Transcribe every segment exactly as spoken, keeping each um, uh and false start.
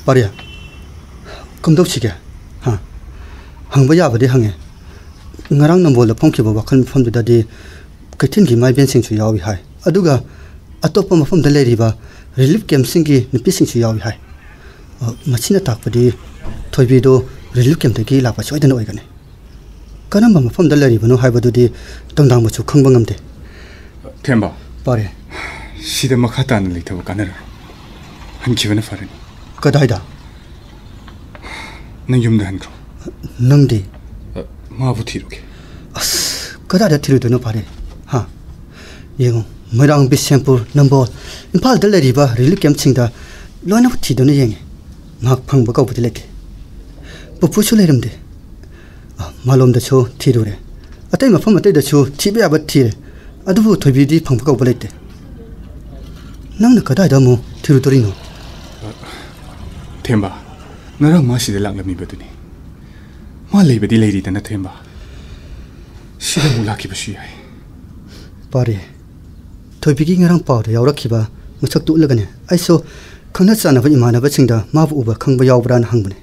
ꯄꯥꯔꯦ, ꯀꯝꯗꯧꯁꯤꯒꯦ? ꯍꯥ? ꯍꯪꯕ ꯌꯥꯕꯗꯤ ꯍꯪꯉꯦ꯫ ꯉꯔꯥꯡ ꯅꯝꯕꯣꯜꯗ ꯐꯝꯈꯤꯕ ꯋꯥꯈꯜ ꯃꯤꯐꯝꯗꯨꯗꯗꯤ ꯀꯩꯊꯦꯜꯒꯤ ꯏꯃꯥ ꯏꯕꯦꯟꯁꯤꯡꯁꯨ ꯌꯥꯎꯏ ꯍꯥꯏ, ꯑꯗꯨꯒ ꯑꯇꯣꯞꯄ ꯃꯐꯝꯗ ꯂꯩꯔꯤꯕ ꯔꯤꯂꯤꯐ ꯀꯦꯝꯞꯁꯤꯡꯒꯤ ꯅꯨꯄꯤꯁꯤꯡꯁꯨ ꯌꯥꯎꯏ ꯍꯥꯏ꯫ ꯑ, ꯃꯁꯤꯅ ꯇꯥꯛꯄꯗꯤ ꯊꯣꯏꯕꯤꯗꯣ ꯔꯤꯂꯤꯐ ꯀꯦꯝꯞꯇꯒꯤ ꯂꯥꯛꯄ ꯁꯣꯏꯗꯅ ꯑꯣꯏꯒꯅꯤ꯫ ꯀꯔꯝꯕ ꯃꯐꯝꯗ ꯂꯩꯔꯤꯕꯅꯣ ꯍꯥꯏꯕꯗꯨꯗꯤ ꯇꯝꯗꯥꯡꯕꯁꯨ ꯈꯪꯕ ꯉꯝꯗꯦ꯫ ꯊꯦꯝꯕ꯫ ꯄꯥꯔꯦ꯫ ꯁꯤꯗ ꯃꯈꯥ ꯇꯥꯅ ꯂꯩꯊꯕ ꯀꯥꯟꯅꯔꯣꯏ꯫ ꯍꯟꯈꯤꯕꯅ ꯐꯔꯅꯤ꯫ ꯀꯗꯥꯏꯗ? ꯅꯪ ꯌꯨꯝꯗ ꯍꯟꯈ꯭ꯔꯣ꯫ ꯅꯪꯗꯤ? ꯑ, ꯃꯥꯕꯨ ꯊꯤꯔꯨꯒꯦ꯫ ꯑꯁ, ꯀꯗꯥꯏꯗ ꯊꯤꯔꯨꯗꯣꯏꯅꯣ ꯄꯥꯔꯦ? ꯍꯥ? ꯌꯦꯡꯉꯨ, ꯃꯣꯏꯔꯥꯡ, ꯕꯤꯁꯦꯝꯄꯨꯔ, ꯅꯝꯕꯣꯜ, ꯏꯝꯐꯥꯜꯗ ꯂꯩꯔꯤꯕ ꯔꯤꯂꯤꯐ ꯀꯦꯝꯞꯁꯤꯡꯗ ꯂꯣꯏꯅꯃꯛ ꯊꯤꯗꯨꯅ ꯌꯦꯡꯉꯦ꯫ ꯉꯥꯏꯍꯥꯛ ꯐꯪꯕ ꯀꯧꯕꯗꯤ ꯂꯩꯇꯦ꯫ ꯄꯨꯄꯨꯁꯨ ꯂꯩꯔꯝꯗꯦ꯫ ꯑ, ꯃꯥꯂꯣꯝꯗꯁꯨ ꯊꯤꯔꯨꯔꯦ꯫ ꯑꯇꯩ ꯃꯐꯝ ꯑꯇꯩꯗꯁꯨ ꯊꯤꯕ ꯌꯥꯕ ꯊꯤꯔꯦ꯫ ꯑꯗꯨꯕꯨ ꯊꯣꯏꯕꯤꯗꯤ ꯐꯪꯕ ꯀꯧꯕ ꯂꯩꯇꯦ꯫ ꯅꯪꯅ ꯀꯗꯥꯏꯗ ꯑꯃꯨꯛ ꯊꯤꯔꯨꯗꯣꯔꯤꯅꯣ? ꯊꯦꯝꯕ, ꯉꯔꯥꯡ ꯃꯥ ꯁꯤꯗ ꯂꯥꯛꯂꯝꯃꯤꯕꯗꯨꯅꯤ꯫ ꯃꯥ ꯂꯩꯕꯗꯤ ꯂꯩꯔꯤꯗꯅ, ꯊꯦꯝꯕ꯫ ꯁꯤꯗ ꯑꯃꯨꯛ ꯂꯥꯛꯈꯤꯕꯁꯨ ꯌꯥꯏ꯫ ꯄꯥꯔꯦ, ꯊꯣꯏꯕꯤꯒꯤ ꯉꯔꯥꯡ ꯄꯥꯎꯗ ꯌꯥꯎꯔꯛꯈꯤꯕ ꯃꯁꯛꯇꯨ ꯎꯠꯂꯒꯅꯦ, ꯑꯩꯁꯨ ꯈꯪꯅ ꯆꯥꯟꯅꯕ ꯏꯃꯥꯟꯅꯕꯁꯤꯡꯗ ꯃꯥꯕꯨ ꯎꯕ ꯈꯪꯕ ꯌꯥꯎꯕ꯭ꯔꯥꯅ ꯍꯪꯕꯅꯦ꯫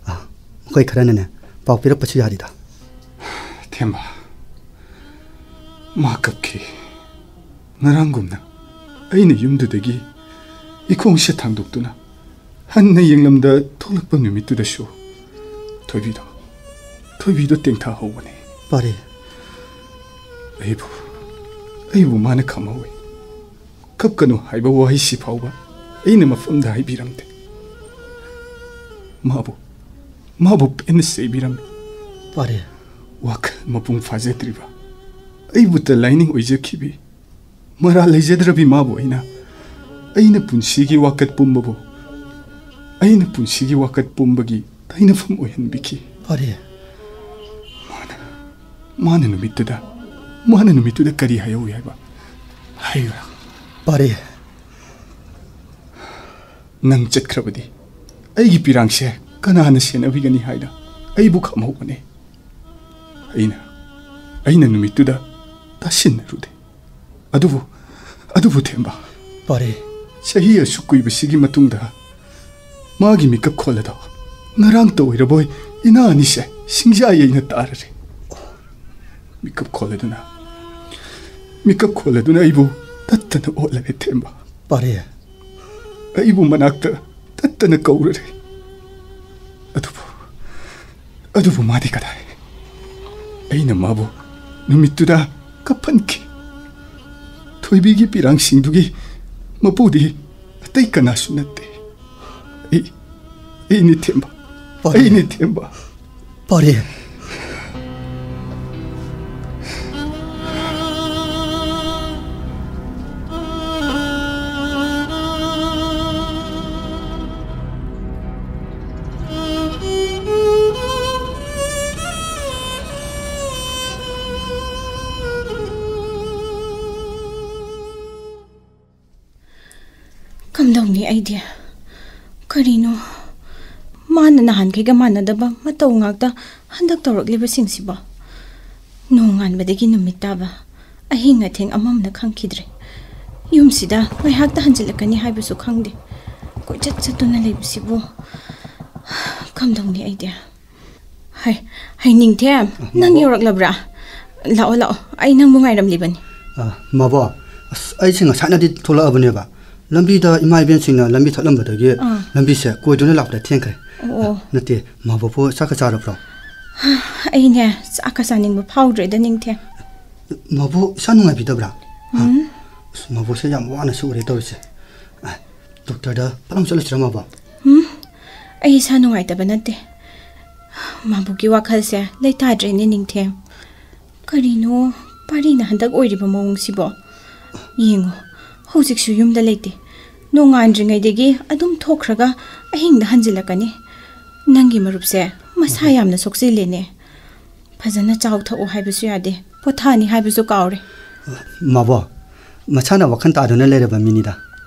ꯑ, ꯃꯈꯣꯏ ꯈꯔꯅꯅꯦ, ꯄꯥꯎ ꯄꯤꯔꯛꯄꯁꯨ ꯌꯥꯔꯤꯗ꯫ ꯊꯦꯝꯕ, ꯃꯥ ꯀꯞꯈꯤ꯫ ꯉꯔꯥꯡꯒꯨꯝꯅ ꯑꯩꯅ ꯌꯨꯝꯗꯨꯗꯒꯤ ꯏꯈꯣꯡꯁꯦ ꯊꯥꯡꯗꯣꯛꯇꯨꯅ ꯍꯟꯅ ꯌꯦꯡꯂꯝꯗ ꯊꯣꯛꯂꯛꯄ ꯅꯨꯃꯤꯠꯇꯨꯗꯁꯨ ꯊꯣꯏꯕꯤꯗꯣ, ꯊꯣꯏꯕꯤꯗꯣ ꯇꯦꯡꯊꯥ ꯍꯧꯕꯅꯦ꯫ ꯄꯥꯔꯦ꯫ ꯑꯩꯕꯨ, ꯑꯩꯕꯨ ꯃꯥꯅ ꯈꯝꯍꯧꯏ꯫ ꯀꯞꯀꯅꯨ ꯍꯥꯏꯕ ꯋꯥꯍꯩꯁꯤ ꯐꯥꯎꯕ ꯑꯩꯅ ꯃꯐꯝꯗ ꯍꯥꯏꯕꯤꯔꯝꯗꯦ꯫ ꯃꯥꯕꯨ, ꯃꯥꯕꯨ ꯄꯦꯟꯅ ꯆꯩꯕꯤꯔꯝꯃꯤ꯫ ꯄꯥꯔꯦ꯫ ꯋꯥꯈꯜ ꯃꯄꯨꯡ ꯐꯥꯖꯗ꯭ꯔꯤꯕ, ꯑꯩꯕꯨꯇ ꯂꯥꯏꯅꯤꯡ ꯑꯣꯏꯖꯈꯤꯕꯤ, ꯃꯔꯥꯜ ꯂꯩꯖꯗ꯭ꯔꯕꯤ ꯃꯥꯕꯨ ꯑꯩꯅ, ꯑꯩꯅ ꯄꯨꯟꯁꯤꯒꯤ ꯋꯥꯀꯠ ꯄꯨꯝꯕꯕꯨ, ꯑꯩꯅ ꯄꯨꯟꯁꯤꯒꯤ ꯋꯥꯀꯠ ꯄꯨꯝꯕꯒꯤ ꯇꯩꯅꯐꯝ ꯑꯣꯏꯍꯟꯕꯤꯈꯤ꯫ ꯄꯥꯔꯦ꯫ ꯃꯥꯅ, ꯃꯥꯅ ꯅꯨꯃꯤꯠꯇꯨꯗ, ꯃꯥꯅ ꯅꯨꯃꯤꯠꯇꯨꯗ ꯀꯔꯤ ꯍꯥꯏꯍꯧꯏ ꯍꯥꯏꯕ? ꯍꯥꯏꯌꯨꯔꯥ? ꯄꯥꯔꯦ꯫ ꯅꯪ ꯆꯠꯈ꯭ꯔꯕꯗꯤ ꯑꯩꯒꯤ ꯄꯤꯔꯥꯡꯁꯦ ꯀꯅꯥꯅ ꯁꯦꯟꯅꯕꯤꯒꯅꯤ ꯍꯥꯏꯅ ꯑꯩꯕꯨ ꯈꯝꯍꯧꯕꯅꯦ꯫ ꯑꯩꯅ, ꯑꯩꯅ ꯅꯨꯃꯤꯠꯇꯨꯗ ꯇꯥꯁꯤꯟꯅꯔꯨꯗꯦ꯫ ꯑꯗꯨꯕꯨ, ꯑꯗꯨꯕꯨ ꯊꯦꯝꯕ, ꯄꯥꯔꯦ꯫ ꯆꯍꯤ ꯑꯁꯨꯛ ꯀꯨꯏꯕꯁꯤꯒꯤ ꯃꯇꯨꯡꯗ ꯃꯥꯒꯤ ꯃꯤꯀꯞ ꯈꯣꯜ ꯑꯗꯣ ꯉꯔꯥꯡꯇ ꯑꯣꯏꯔꯕꯣꯏ ꯏꯅꯥ ꯑꯅꯤꯁꯦ ꯁꯤꯡꯖꯥ ꯌꯩꯅ ꯇꯥꯔꯔꯦ꯫ ꯃꯤꯀꯞ ꯈꯣꯜꯂꯗꯨꯅ, ꯃꯤꯀꯞ ꯈꯣꯜꯂꯗꯨꯅ ꯑꯩꯕꯨ ꯇꯠꯇꯅ ꯑꯣꯠꯂꯔꯦ, ꯊꯦꯝꯕ꯫ ꯄꯥꯔꯦ꯫ ꯑꯩꯕꯨ ꯃꯅꯥꯛꯇ ꯇꯠꯇꯅ ꯀꯧꯔꯔꯦ꯫ ꯑꯗꯨꯕꯨ, ꯑꯗꯨꯕꯨ ꯃꯥꯗꯤ ꯀꯗꯥꯏ? ꯑꯩꯅ ꯃꯥꯕꯨ ꯅꯨꯃꯤꯠꯇꯨꯗ ꯀꯞꯍꯟꯈꯤ꯫ ꯊꯣꯏꯕꯤꯒꯤ ꯄꯤꯔꯥꯡꯁꯤꯡꯗꯨꯒꯤ ꯃꯄꯨꯗꯤ ꯑꯇꯩ ꯀꯅꯥꯁꯨ ꯅꯠꯇꯦ꯫ ꯑꯩ, ꯑꯩꯅꯤ, ꯊꯦꯝꯕ꯫ ꯄꯥꯔꯦ꯫ ꯑꯩꯅꯤ, ꯊꯦꯝꯕ꯫ ꯄꯥꯔꯦ꯫ ꯀꯝꯗꯧꯅꯤ ꯑꯩꯗꯤ? ꯀꯔꯤꯅꯣ? ꯃꯥꯅ ꯅꯍꯥꯟꯈꯩꯒ ꯃꯥꯟꯅꯗꯕ ꯃꯇꯧ ꯉꯥꯛꯇ ꯍꯟꯗꯛ ꯇꯧꯔꯛꯂꯤꯕꯁꯤꯡꯁꯤꯕꯣ? ꯅꯣꯡꯉꯥꯟꯕꯗꯒꯤ ꯅꯨꯃꯤꯠ ꯇꯥꯕ, ꯑꯍꯤꯡ ꯑꯊꯦꯡ ꯑꯃꯝꯅ ꯈꯪꯈꯤꯗ꯭ꯔꯦ꯫ ꯌꯨꯝꯁꯤꯗ ꯉꯥꯏꯍꯥꯛꯇ ꯍꯟꯖꯤꯜꯂꯛꯀꯅꯤ ꯍꯥꯏꯕꯁꯨ ꯈꯪꯗꯦ꯫ ꯀꯣꯏꯆꯠ ꯆꯠꯇꯨꯅ ꯂꯩꯕꯁꯤꯕꯨ ꯀꯝꯗꯧꯅꯤ ꯑꯩꯗꯤ? ꯍꯩ, ꯍꯩ, ꯅꯤꯡꯊꯦꯝ, ꯑ, ꯅꯪ ꯃꯥꯕꯣ꯫ ꯌꯧꯔꯛꯂꯕ꯭ꯔꯥ? ꯂꯥꯛꯑꯣ, ꯂꯥꯛꯑꯣ, ꯑꯩ ꯅꯪꯕꯨ ꯉꯥꯏꯔꯝꯂꯤꯕꯅꯤ꯫ ꯑ, ꯃꯥꯕꯣ, ꯑꯁ, ꯑꯩꯁꯦ ꯉꯁꯥꯏꯅꯗꯤ ꯊꯣꯛꯂꯛꯑꯕꯅꯦꯕ꯫ ꯂꯝꯕꯤꯗ ꯏꯃꯥ ꯏꯕꯦꯟꯁꯤꯡꯅ ꯂꯝꯕꯤ ꯊꯠꯂꯝꯕꯗꯒꯤ ꯑꯥ꯫ ꯂꯝꯕꯤꯁꯦ ꯀꯣꯏꯗꯨꯅ ꯂꯥꯛꯄꯗ ꯊꯦꯡꯈ꯭ꯔꯦ꯫ ꯑꯣ꯫ ꯅꯠꯇꯦ, ꯃꯥꯕꯣꯕꯨ ꯆꯥꯛꯀ ꯆꯥꯔꯕ꯭ꯔꯣ? ꯑꯩꯅꯦ, ꯆꯥꯛꯀ ꯆꯥꯅꯤꯡꯕ ꯐꯥꯎꯗ꯭ꯔꯦꯗ, ꯅꯤꯡꯊꯦꯝ꯫ ꯃꯥꯕꯣ ꯏꯁꯥ ꯅꯨꯡꯉꯥꯏꯕꯤꯗꯕ꯭ꯔꯥ? ꯍꯥ? ꯎꯝ꯫ ꯑꯁ, ꯃꯥꯕꯣꯁꯦ ꯌꯥꯝ ꯋꯥꯅꯁꯨ ꯎꯔꯦ ꯇꯧꯔꯤꯁꯦ꯫ ꯑ, ꯗꯣꯛꯇꯔꯗ ꯐꯠ ꯂꯥꯎ ꯆꯠꯂꯨꯁꯤꯔꯥ, ꯃꯥꯕꯣ? ꯎꯝ, ꯑꯩ ꯏꯁꯥ ꯅꯨꯡꯉꯥꯏꯇꯕ ꯅꯠꯇꯦ꯫ ꯃꯥꯕꯨꯒꯤ ꯋꯥꯈꯜꯁꯦ ꯂꯩꯇꯥꯗ꯭ꯔꯦꯅꯦ, ꯅꯤꯡꯊꯦꯝ꯫ ꯀꯔꯤꯅꯣ ꯄꯥꯔꯤꯅ ꯍꯟꯗꯛ ꯑꯣꯏꯔꯤꯕ ꯃꯑꯣꯡꯁꯤꯕꯣ? ꯌꯦꯡꯉꯣ, ꯍꯧꯖꯤꯛꯁꯨ ꯌꯨꯝꯗ ꯂꯩꯇꯦ꯫ ꯅꯣꯡꯉꯥꯟꯗ꯭ꯔꯤꯉꯩꯗꯒꯤ ꯑꯗꯨꯝ ꯊꯣꯛꯈ꯭ꯔꯒ ꯑꯍꯤꯡꯗ ꯍꯟꯖꯤꯜꯂꯛꯀꯅꯤ꯫ ꯅꯪꯒꯤ ꯃꯔꯨꯞꯁꯦ ꯃꯁꯥ ꯌꯥꯝꯅ ꯁꯣꯛꯆꯤꯜꯂꯦꯅꯦ꯫ ꯐꯖꯅ ꯆꯥꯎ ꯊꯛꯎ ꯍꯥꯏꯕꯁꯨ ꯌꯥꯗꯦ, ꯄꯣꯊꯥꯅꯤ ꯍꯥꯏꯕꯁꯨ ꯀꯥꯎꯔꯦ꯫ ꯃꯥꯕꯣ, ꯃꯁꯥꯅ ꯋꯥꯈꯜ ꯇꯥꯗꯨꯅ ꯂꯩꯔꯕ ꯃꯤꯅꯤꯗ꯫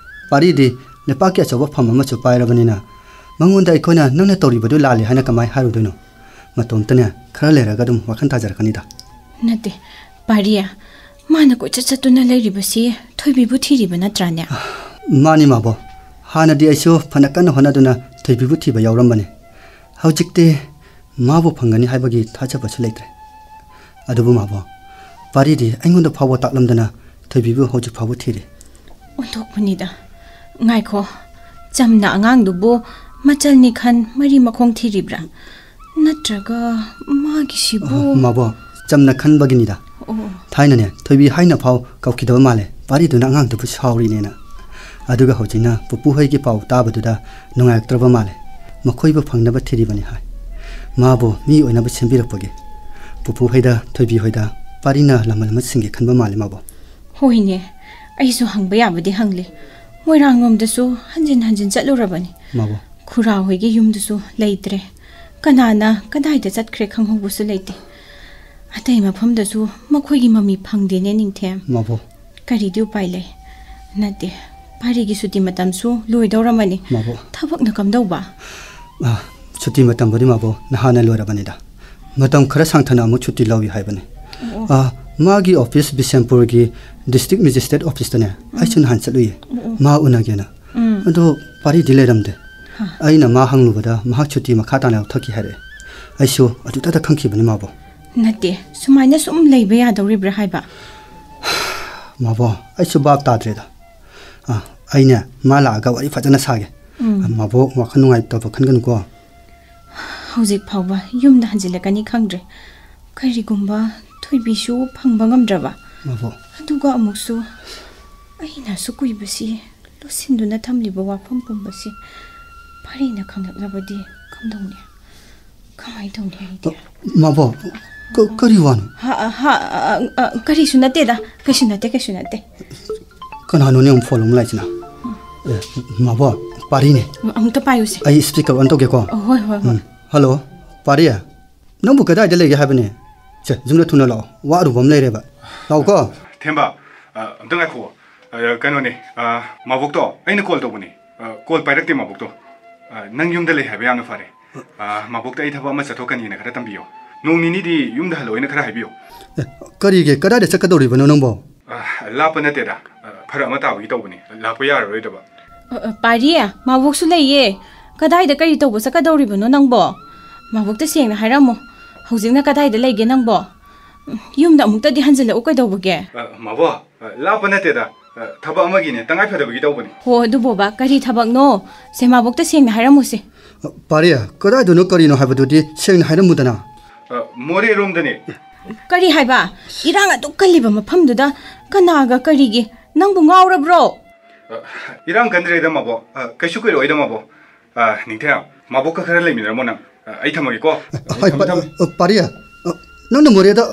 ꯄꯥꯔꯤꯗꯤ ꯂꯩꯄꯥꯛꯀꯤ ꯑꯆꯧꯕ ꯐꯝ ꯑꯃꯁꯨ ꯄꯥꯏꯔꯕꯅꯤꯅ, ꯃꯉꯣꯟꯗ ꯑꯩꯈꯣꯏꯅ ꯅꯪꯅ ꯇꯧꯔꯤꯕꯗꯨ ꯂꯥꯜꯂꯦ ꯍꯥꯏꯅ ꯀꯃꯥꯏ ꯍꯥꯏꯔꯨꯗꯣꯏꯅꯣ? ꯃꯇꯣꯝꯇꯅꯦ, ꯈꯔ ꯂꯩꯔꯒ ꯑꯗꯨꯝ ꯋꯥꯈꯜ ꯇꯥꯖꯔꯛꯀꯅꯤꯗ꯫ ꯅꯠꯇꯦ, ꯄꯥꯔꯤ, ꯃꯥꯅ ꯀꯣꯏꯆꯠ ꯆꯠꯇꯨꯅ ꯂꯩꯔꯤꯕꯁꯤ ꯊꯣꯏꯕꯤꯕꯨ ꯊꯤꯔꯤꯕ ꯅꯠꯇ꯭ꯔꯥꯅꯦ? ꯃꯥꯅꯤ, ꯃꯥꯕꯣ꯫ ꯍꯥꯟꯅꯗꯤ ꯑꯩꯁꯨ ꯐꯅ ꯀꯟꯅ ꯍꯣꯠꯅꯗꯨꯅ ꯊꯣꯏꯕꯤꯕꯨ ꯊꯤꯕ ꯌꯥꯎꯔꯝꯕꯅꯤ꯫ ꯍꯧꯖꯤꯛꯇꯤ ꯃꯥꯕꯨ ꯐꯪꯒꯅꯤ ꯍꯥꯏꯕꯒꯤ ꯊꯥꯖꯕꯁꯨ ꯂꯩꯇ꯭ꯔꯦ꯫ ꯑꯗꯨꯕꯨ ꯃꯥꯕꯣ, ꯄꯥꯔꯤꯗꯤ ꯑꯩꯉꯣꯟꯗ ꯐꯥꯎꯕ ꯇꯥꯛꯂꯝꯗꯅ ꯊꯣꯏꯕꯤꯕꯨ ꯍꯧꯖꯤꯛ ꯐꯥꯎꯕ ꯊꯤꯔꯤ꯫ ꯑꯣꯟꯊꯣꯛꯄꯅꯤꯗ꯫ ꯉꯥꯏꯈꯣ, ꯆꯝꯅ ꯑꯉꯥꯡꯗꯨꯕꯨ ꯃꯆꯜꯅꯤ ꯈꯟ ꯃꯔꯤ ꯃꯈꯣꯡ ꯊꯤꯔꯤꯕ꯭ꯔꯥ? ꯅꯠꯇ꯭ꯔꯒ ꯃꯥꯒꯤꯁꯤꯕꯨ ꯑ, ꯃꯥꯕꯣ, ꯆꯝꯅ ꯈꯟꯕꯒꯤꯅꯤꯗ꯫ ꯑꯣ꯫ ꯊꯥꯏꯅꯅꯦ, ꯊꯣꯏꯕꯤ ꯍꯥꯏꯅ ꯐꯥꯎ ꯀꯧꯈꯤꯗꯕ ꯃꯥꯜꯂꯦ, ꯄꯥꯔꯤꯗꯨꯅ ꯑꯉꯥꯡꯗꯨꯕꯨ ꯁꯥꯎꯔꯤꯅꯦꯅ꯫ ꯑꯗꯨꯒ ꯍꯧꯖꯤꯛꯅ ꯄꯨꯄꯨ ꯍꯣꯏꯒꯤ ꯄꯥꯎ ꯇꯥꯕꯗꯨꯗ ꯅꯨꯡꯉꯥꯏꯔꯛꯇ꯭ꯔꯕ ꯃꯥꯜꯂꯦ꯫ ꯃꯈꯣꯏꯕꯨ ꯐꯪꯅꯕ ꯊꯤꯔꯤꯕꯅꯤ ꯍꯥꯏ꯫ ꯃꯥꯕꯨ ꯃꯤ ꯑꯣꯏꯅꯕ ꯁꯦꯝꯕꯤꯔꯛꯄꯒꯤ꯫ ꯄꯨꯄꯨ ꯍꯣꯏꯗ, ꯊꯣꯏꯕꯤ ꯍꯣꯏꯗ ꯄꯥꯔꯤꯅ ꯂꯃꯟ ꯑꯃ ꯁꯤꯟꯒꯦ ꯈꯟꯕ ꯃꯥꯜꯂꯦ ꯃꯥꯕꯨ꯫ ꯍꯣꯏꯅꯦ, ꯑꯩꯁꯨ ꯍꯪꯕ ꯌꯥꯕꯗꯤ ꯍꯪꯂꯤ꯫ ꯃꯣꯏꯔꯥꯡꯂꯣꯝꯗꯁꯨ ꯍꯟꯖꯤꯟ ꯍꯟꯖꯤꯟ ꯆꯠꯂꯨꯔꯕꯅꯤ꯫ ꯃꯥꯕꯣ꯫ ꯈꯨꯔꯥ ꯍꯣꯏꯒꯤ ꯌꯨꯝꯗꯨꯁꯨ ꯂꯩꯇ꯭ꯔꯦ꯫ ꯀꯅꯥꯅ ꯀꯗꯥꯏꯗ ꯆꯠꯈ꯭ꯔꯦ ꯈꯪꯍꯧꯕꯁꯨ ꯂꯩꯇꯦ꯫ ꯑꯇꯩ ꯃꯐꯝꯗꯁꯨ ꯃꯈꯣꯏꯒꯤ ꯃꯃꯤ ꯐꯪꯗꯦꯅꯦ, ꯅꯤꯡꯊꯦꯝ꯫ ꯃꯥꯕꯣ꯫ ꯀꯔꯤꯗꯤ ꯎꯄꯥꯏ ꯂꯩ? ꯅꯠꯇꯦ, ꯄꯥꯔꯤꯒꯤ ꯁꯨꯇꯤ ꯃꯇꯝꯁꯨ ꯂꯣꯏꯗꯧꯔꯝꯃꯅꯤ꯫ ꯃꯥꯕꯣ꯫ ꯊꯕꯛꯅ ꯀꯝꯗꯧꯕ? ꯑ, ꯁꯨꯇꯤ ꯃꯇꯝꯕꯨꯗꯤ ꯃꯥꯕꯣ ꯅꯍꯥꯟꯅ ꯂꯣꯏꯔꯕꯅꯤꯗ꯫ ꯃꯇꯝ ꯈꯔ ꯁꯥꯡꯊꯅ ꯑꯃꯨꯛ ꯁꯨꯇꯤ ꯂꯧꯏ ꯍꯥꯏꯕꯅꯤ꯫ ꯑꯣ꯫ ꯑ, ꯃꯥꯒꯤ ꯑꯣꯐꯤꯁ ꯕꯤꯁꯦꯝꯄꯨꯔꯒꯤ ꯗꯤꯁꯇ꯭ꯔꯤꯛ ꯃꯦꯖꯤꯁꯇ꯭ꯔꯦꯠ ꯑꯣꯐꯤꯁꯇꯅꯦ, ꯑꯩꯁꯨ ꯅꯍꯥꯟ ꯆꯠꯂꯨꯏꯌꯦ꯫ ꯑꯣ, ꯑꯣ꯫ ꯃꯥ ꯎꯅꯒꯦꯅ꯫ ꯎꯝ꯫ ꯑꯗꯣ ꯄꯥꯔꯤꯗꯤ ꯂꯩꯔꯝꯗꯦ꯫ ꯍꯥ꯫ ꯑꯩꯅ ꯃꯥ ꯍꯪꯂꯨꯕꯗ ꯃꯍꯥꯛ ꯁꯨꯇꯤ ꯃꯈꯥ ꯇꯥꯅ ꯂꯧꯊꯈꯤ ꯍꯥꯏꯔꯛꯑꯦ꯫ ꯑꯩꯁꯨ ꯑꯗꯨꯗꯇ ꯈꯪꯈꯤꯕꯅꯤ ꯃꯥꯕꯨ꯫ ꯅꯠꯇꯦ, ꯁꯨꯃꯥꯏꯅ ꯁꯨꯝ ꯂꯩꯕ ꯌꯥꯗꯧꯔꯤꯕ꯭ꯔꯥ ꯍꯥꯏꯕ? ꯃꯥꯕꯣ, ꯑꯩꯁꯨ ꯚꯥꯞ ꯇꯥꯗ꯭ꯔꯦꯗ꯫ ꯑ, ꯑꯩꯅꯦ ꯃꯥ ꯂꯥꯛꯑꯒ ꯋꯥꯔꯤ ꯐꯖꯅ ꯁꯥꯒꯦ꯫ ꯎꯝ꯫ ꯑ, ꯃꯥꯕꯣ, ꯋꯥꯈꯜ ꯅꯨꯡꯉꯥꯏꯇꯕ ꯈꯟꯒꯅꯨꯀꯣ꯫ ꯍꯧꯖꯤꯛ ꯐꯥꯎꯕ ꯌꯨꯝꯗ ꯍꯟꯖꯤꯜꯂꯛꯀꯅꯤ ꯈꯪꯗ꯭ꯔꯦ꯫ ꯀꯔꯤꯒꯨꯝꯕ ꯊꯣꯏꯕꯤꯁꯨ ꯐꯪꯕ ꯉꯝꯗ꯭ꯔꯕ? ꯃꯥꯕꯣ꯫ ꯑꯗꯨꯒ ꯑꯃꯨꯛꯁꯨ ꯑꯩꯅ ꯑꯁꯨꯛ ꯀꯨꯏꯕꯁꯤ ꯂꯣꯠꯁꯤꯟꯗꯨꯅ ꯊꯝꯂꯤꯕ ꯋꯥꯐꯝ ꯄꯨꯝꯕꯁꯤ ꯄꯥꯔꯤꯅ ꯈꯪꯂꯛꯂꯕꯗꯤ ꯀꯝꯗꯧꯅꯤ? ꯀꯃꯥꯏ ꯇꯧꯅꯤ ꯑꯩꯗꯤ? ꯃꯥꯕꯣ, ꯀ-, ꯀꯔꯤ ꯋꯥꯅꯣ? ꯍꯥ, ꯍꯥ, ꯑ, ꯑ, ꯀꯔꯤꯁꯨ ꯅꯠꯇꯦꯗ꯫ ꯀꯩꯁꯨ ꯅꯠꯇꯦ, ꯀꯩꯁꯨ ꯅꯠꯇꯦ꯫ ꯀꯅꯥꯅꯣꯅꯦ ꯑꯃꯨꯛ ꯐꯣꯟ ꯑꯃꯨꯛ ꯂꯥꯛꯏꯁꯤꯅ? ꯑꯦ, ꯃꯥꯕꯣ, ꯄꯥꯔꯤꯅꯦ꯫ ꯑꯃꯨꯛꯇ ꯄꯥꯏꯌꯨꯁꯦ꯫ ꯑꯩ speaker on ꯇꯧꯒꯦꯀꯣ꯫ ꯑ, ꯍꯣꯏ, ꯍꯣꯏ, ꯍꯣꯏ꯫ ꯎꯝ꯫ ꯍꯜꯂꯣ, ꯄꯥꯔꯤ? ꯅꯪꯕꯨ ꯀꯗꯥꯏꯗ ꯂꯩꯒꯦ ꯍꯥꯏꯕꯅꯦ? ꯁꯦ, ꯌꯨꯝꯗ ꯊꯨꯅ ꯂꯥꯛꯑꯣ꯫ ꯋꯥ ꯑꯔꯨꯕ ꯑꯃ ꯂꯩꯔꯦꯕ꯫ ꯂꯥꯛꯑꯣꯀꯣ꯫ ꯊꯦꯝꯕ, ꯑ, ꯑꯝꯇ ꯉꯥꯏꯈꯨꯑꯣ꯫ ꯑ, ꯀꯩꯅꯣꯅꯦ, ꯑ, ꯃꯥꯕꯣꯛꯇꯣ ꯑꯩꯅ call ꯇꯧꯕꯅꯦ꯫ ꯑ, call ꯄꯥꯏꯔꯛꯇꯦ ꯃꯥꯕꯣꯛꯇꯣ꯫ ꯑ, ꯅꯪ ꯌꯨꯝꯗ ꯂꯩ ꯍꯥꯏꯕ ꯌꯥꯝꯅ ꯐꯔꯦ꯫ ꯑ, ꯃꯥꯕꯣꯛꯇ ꯑꯩ ꯊꯕꯛ ꯑꯃ ꯆꯠꯊꯣꯛꯀꯅꯤꯅ ꯈꯔ ꯇꯝꯕꯤꯌꯣ꯫ ꯅꯣꯡ ꯅꯤꯅꯤꯗꯤ ꯌꯨꯝꯗ ꯍꯜꯂꯛꯑꯣꯅ ꯈꯔ ꯍꯥꯏꯕꯤꯌꯣ꯫ ꯑꯦ, ꯀꯔꯤꯒꯤ? ꯀꯗꯥꯏꯗ ꯆꯠꯀꯗꯧꯔꯤꯕꯅꯣ ꯅꯪꯕꯣ? ꯑ, ꯂꯥꯞꯄ ꯅꯠꯇꯦꯗ꯫ ꯑ, ꯐꯔꯛ ꯑꯃ ꯇꯥꯕꯒꯤ ꯇꯧꯕꯅꯤ꯫ ꯂꯥꯛꯄ ꯌꯥꯔꯔꯣꯏꯗꯕ꯫ ꯑ, ꯑ, ꯄꯥꯔꯤ, ꯃꯥꯕꯣꯛꯁꯨ ꯂꯩꯌꯦ꯫ ꯀꯗꯥꯏꯗ ꯀꯔꯤ ꯇꯧꯕ ꯆꯠꯀꯗꯧꯔꯤꯕꯅꯣ ꯅꯪꯕꯣ? ꯃꯥꯕꯣꯛꯇ ꯁꯦꯡꯅ ꯍꯥꯏꯔꯝꯃꯣ꯫ ꯍꯧꯖꯤꯛꯅ ꯀꯗꯥꯏꯗ ꯂꯩꯒꯦ ꯅꯪꯕꯣ? ꯎꯝ, ꯌꯨꯝꯗ ꯑꯃꯨꯛꯇꯗꯤ ꯍꯟꯖꯤꯜꯂꯛꯎ ꯀꯩꯗꯧꯕꯒꯦ? ꯑ, ꯃꯥꯕꯣ, ꯑ, ꯂꯥꯞꯄ ꯅꯠꯇꯦꯗ꯫ ꯑ, ꯊꯕꯛ ꯑꯃꯒꯤꯅꯦ, ꯇꯉꯥꯏ ꯐꯗꯕꯒꯤ ꯇꯧꯕꯅꯤ꯫ ꯍꯣ, ꯑꯗꯨꯕꯣꯕ, ꯀꯔꯤ ꯊꯕꯛꯅꯣ? ꯁꯦ, ꯃꯥꯕꯣꯛꯇ ꯁꯦꯡꯅ ꯍꯥꯏꯔꯝꯃꯨꯁꯦ꯫ ꯑ, ꯄꯥꯔꯤ, ꯀꯗꯥꯏꯗꯅꯣ ꯀꯔꯤꯅꯣ ꯍꯥꯏꯕꯗꯨꯗꯤ ꯁꯦꯡꯅ ꯍꯥꯏꯔꯝꯃꯨꯗꯅ꯫ ꯑ, ꯃꯣꯔꯦꯔꯣꯝꯗꯅꯦ꯫ ꯀꯔꯤ ꯍꯥꯏꯕ? ꯏꯔꯥꯡ ꯑꯗꯨꯛ ꯀꯜꯂꯤꯕ ꯃꯐꯝꯗꯨꯗ ꯀꯅꯥꯒ ꯀꯔꯤꯒꯤ? ꯅꯪꯕꯨ ꯉꯥꯎꯔꯕ꯭ꯔꯣ? ꯑ, ꯏꯔꯥꯡ ꯀꯟꯗ꯭ꯔꯦꯗ, ꯃꯥꯕꯣ꯫ ꯑ, ꯀꯩꯁꯨ ꯀꯨꯏꯔꯛꯑꯣꯏꯗ, ꯃꯥꯕꯣ꯫ ꯑ, ꯅꯤꯡꯊꯦꯝ, ꯃꯥꯕꯣꯛꯀ ꯈꯔ ꯂꯩꯃꯤꯟꯅꯔꯝꯃꯣ ꯅꯪ꯫ ꯑ, ꯑꯩ ꯊꯝꯃꯒꯦꯀꯣ꯫ ꯍꯣꯏ, ꯊꯝꯃꯦ, ꯄꯥ-, ꯊꯝꯃꯦ꯫ ꯑ, ꯄꯥꯔꯤ, ꯑ, ꯅꯪꯅ ꯃꯣꯔꯦꯗ,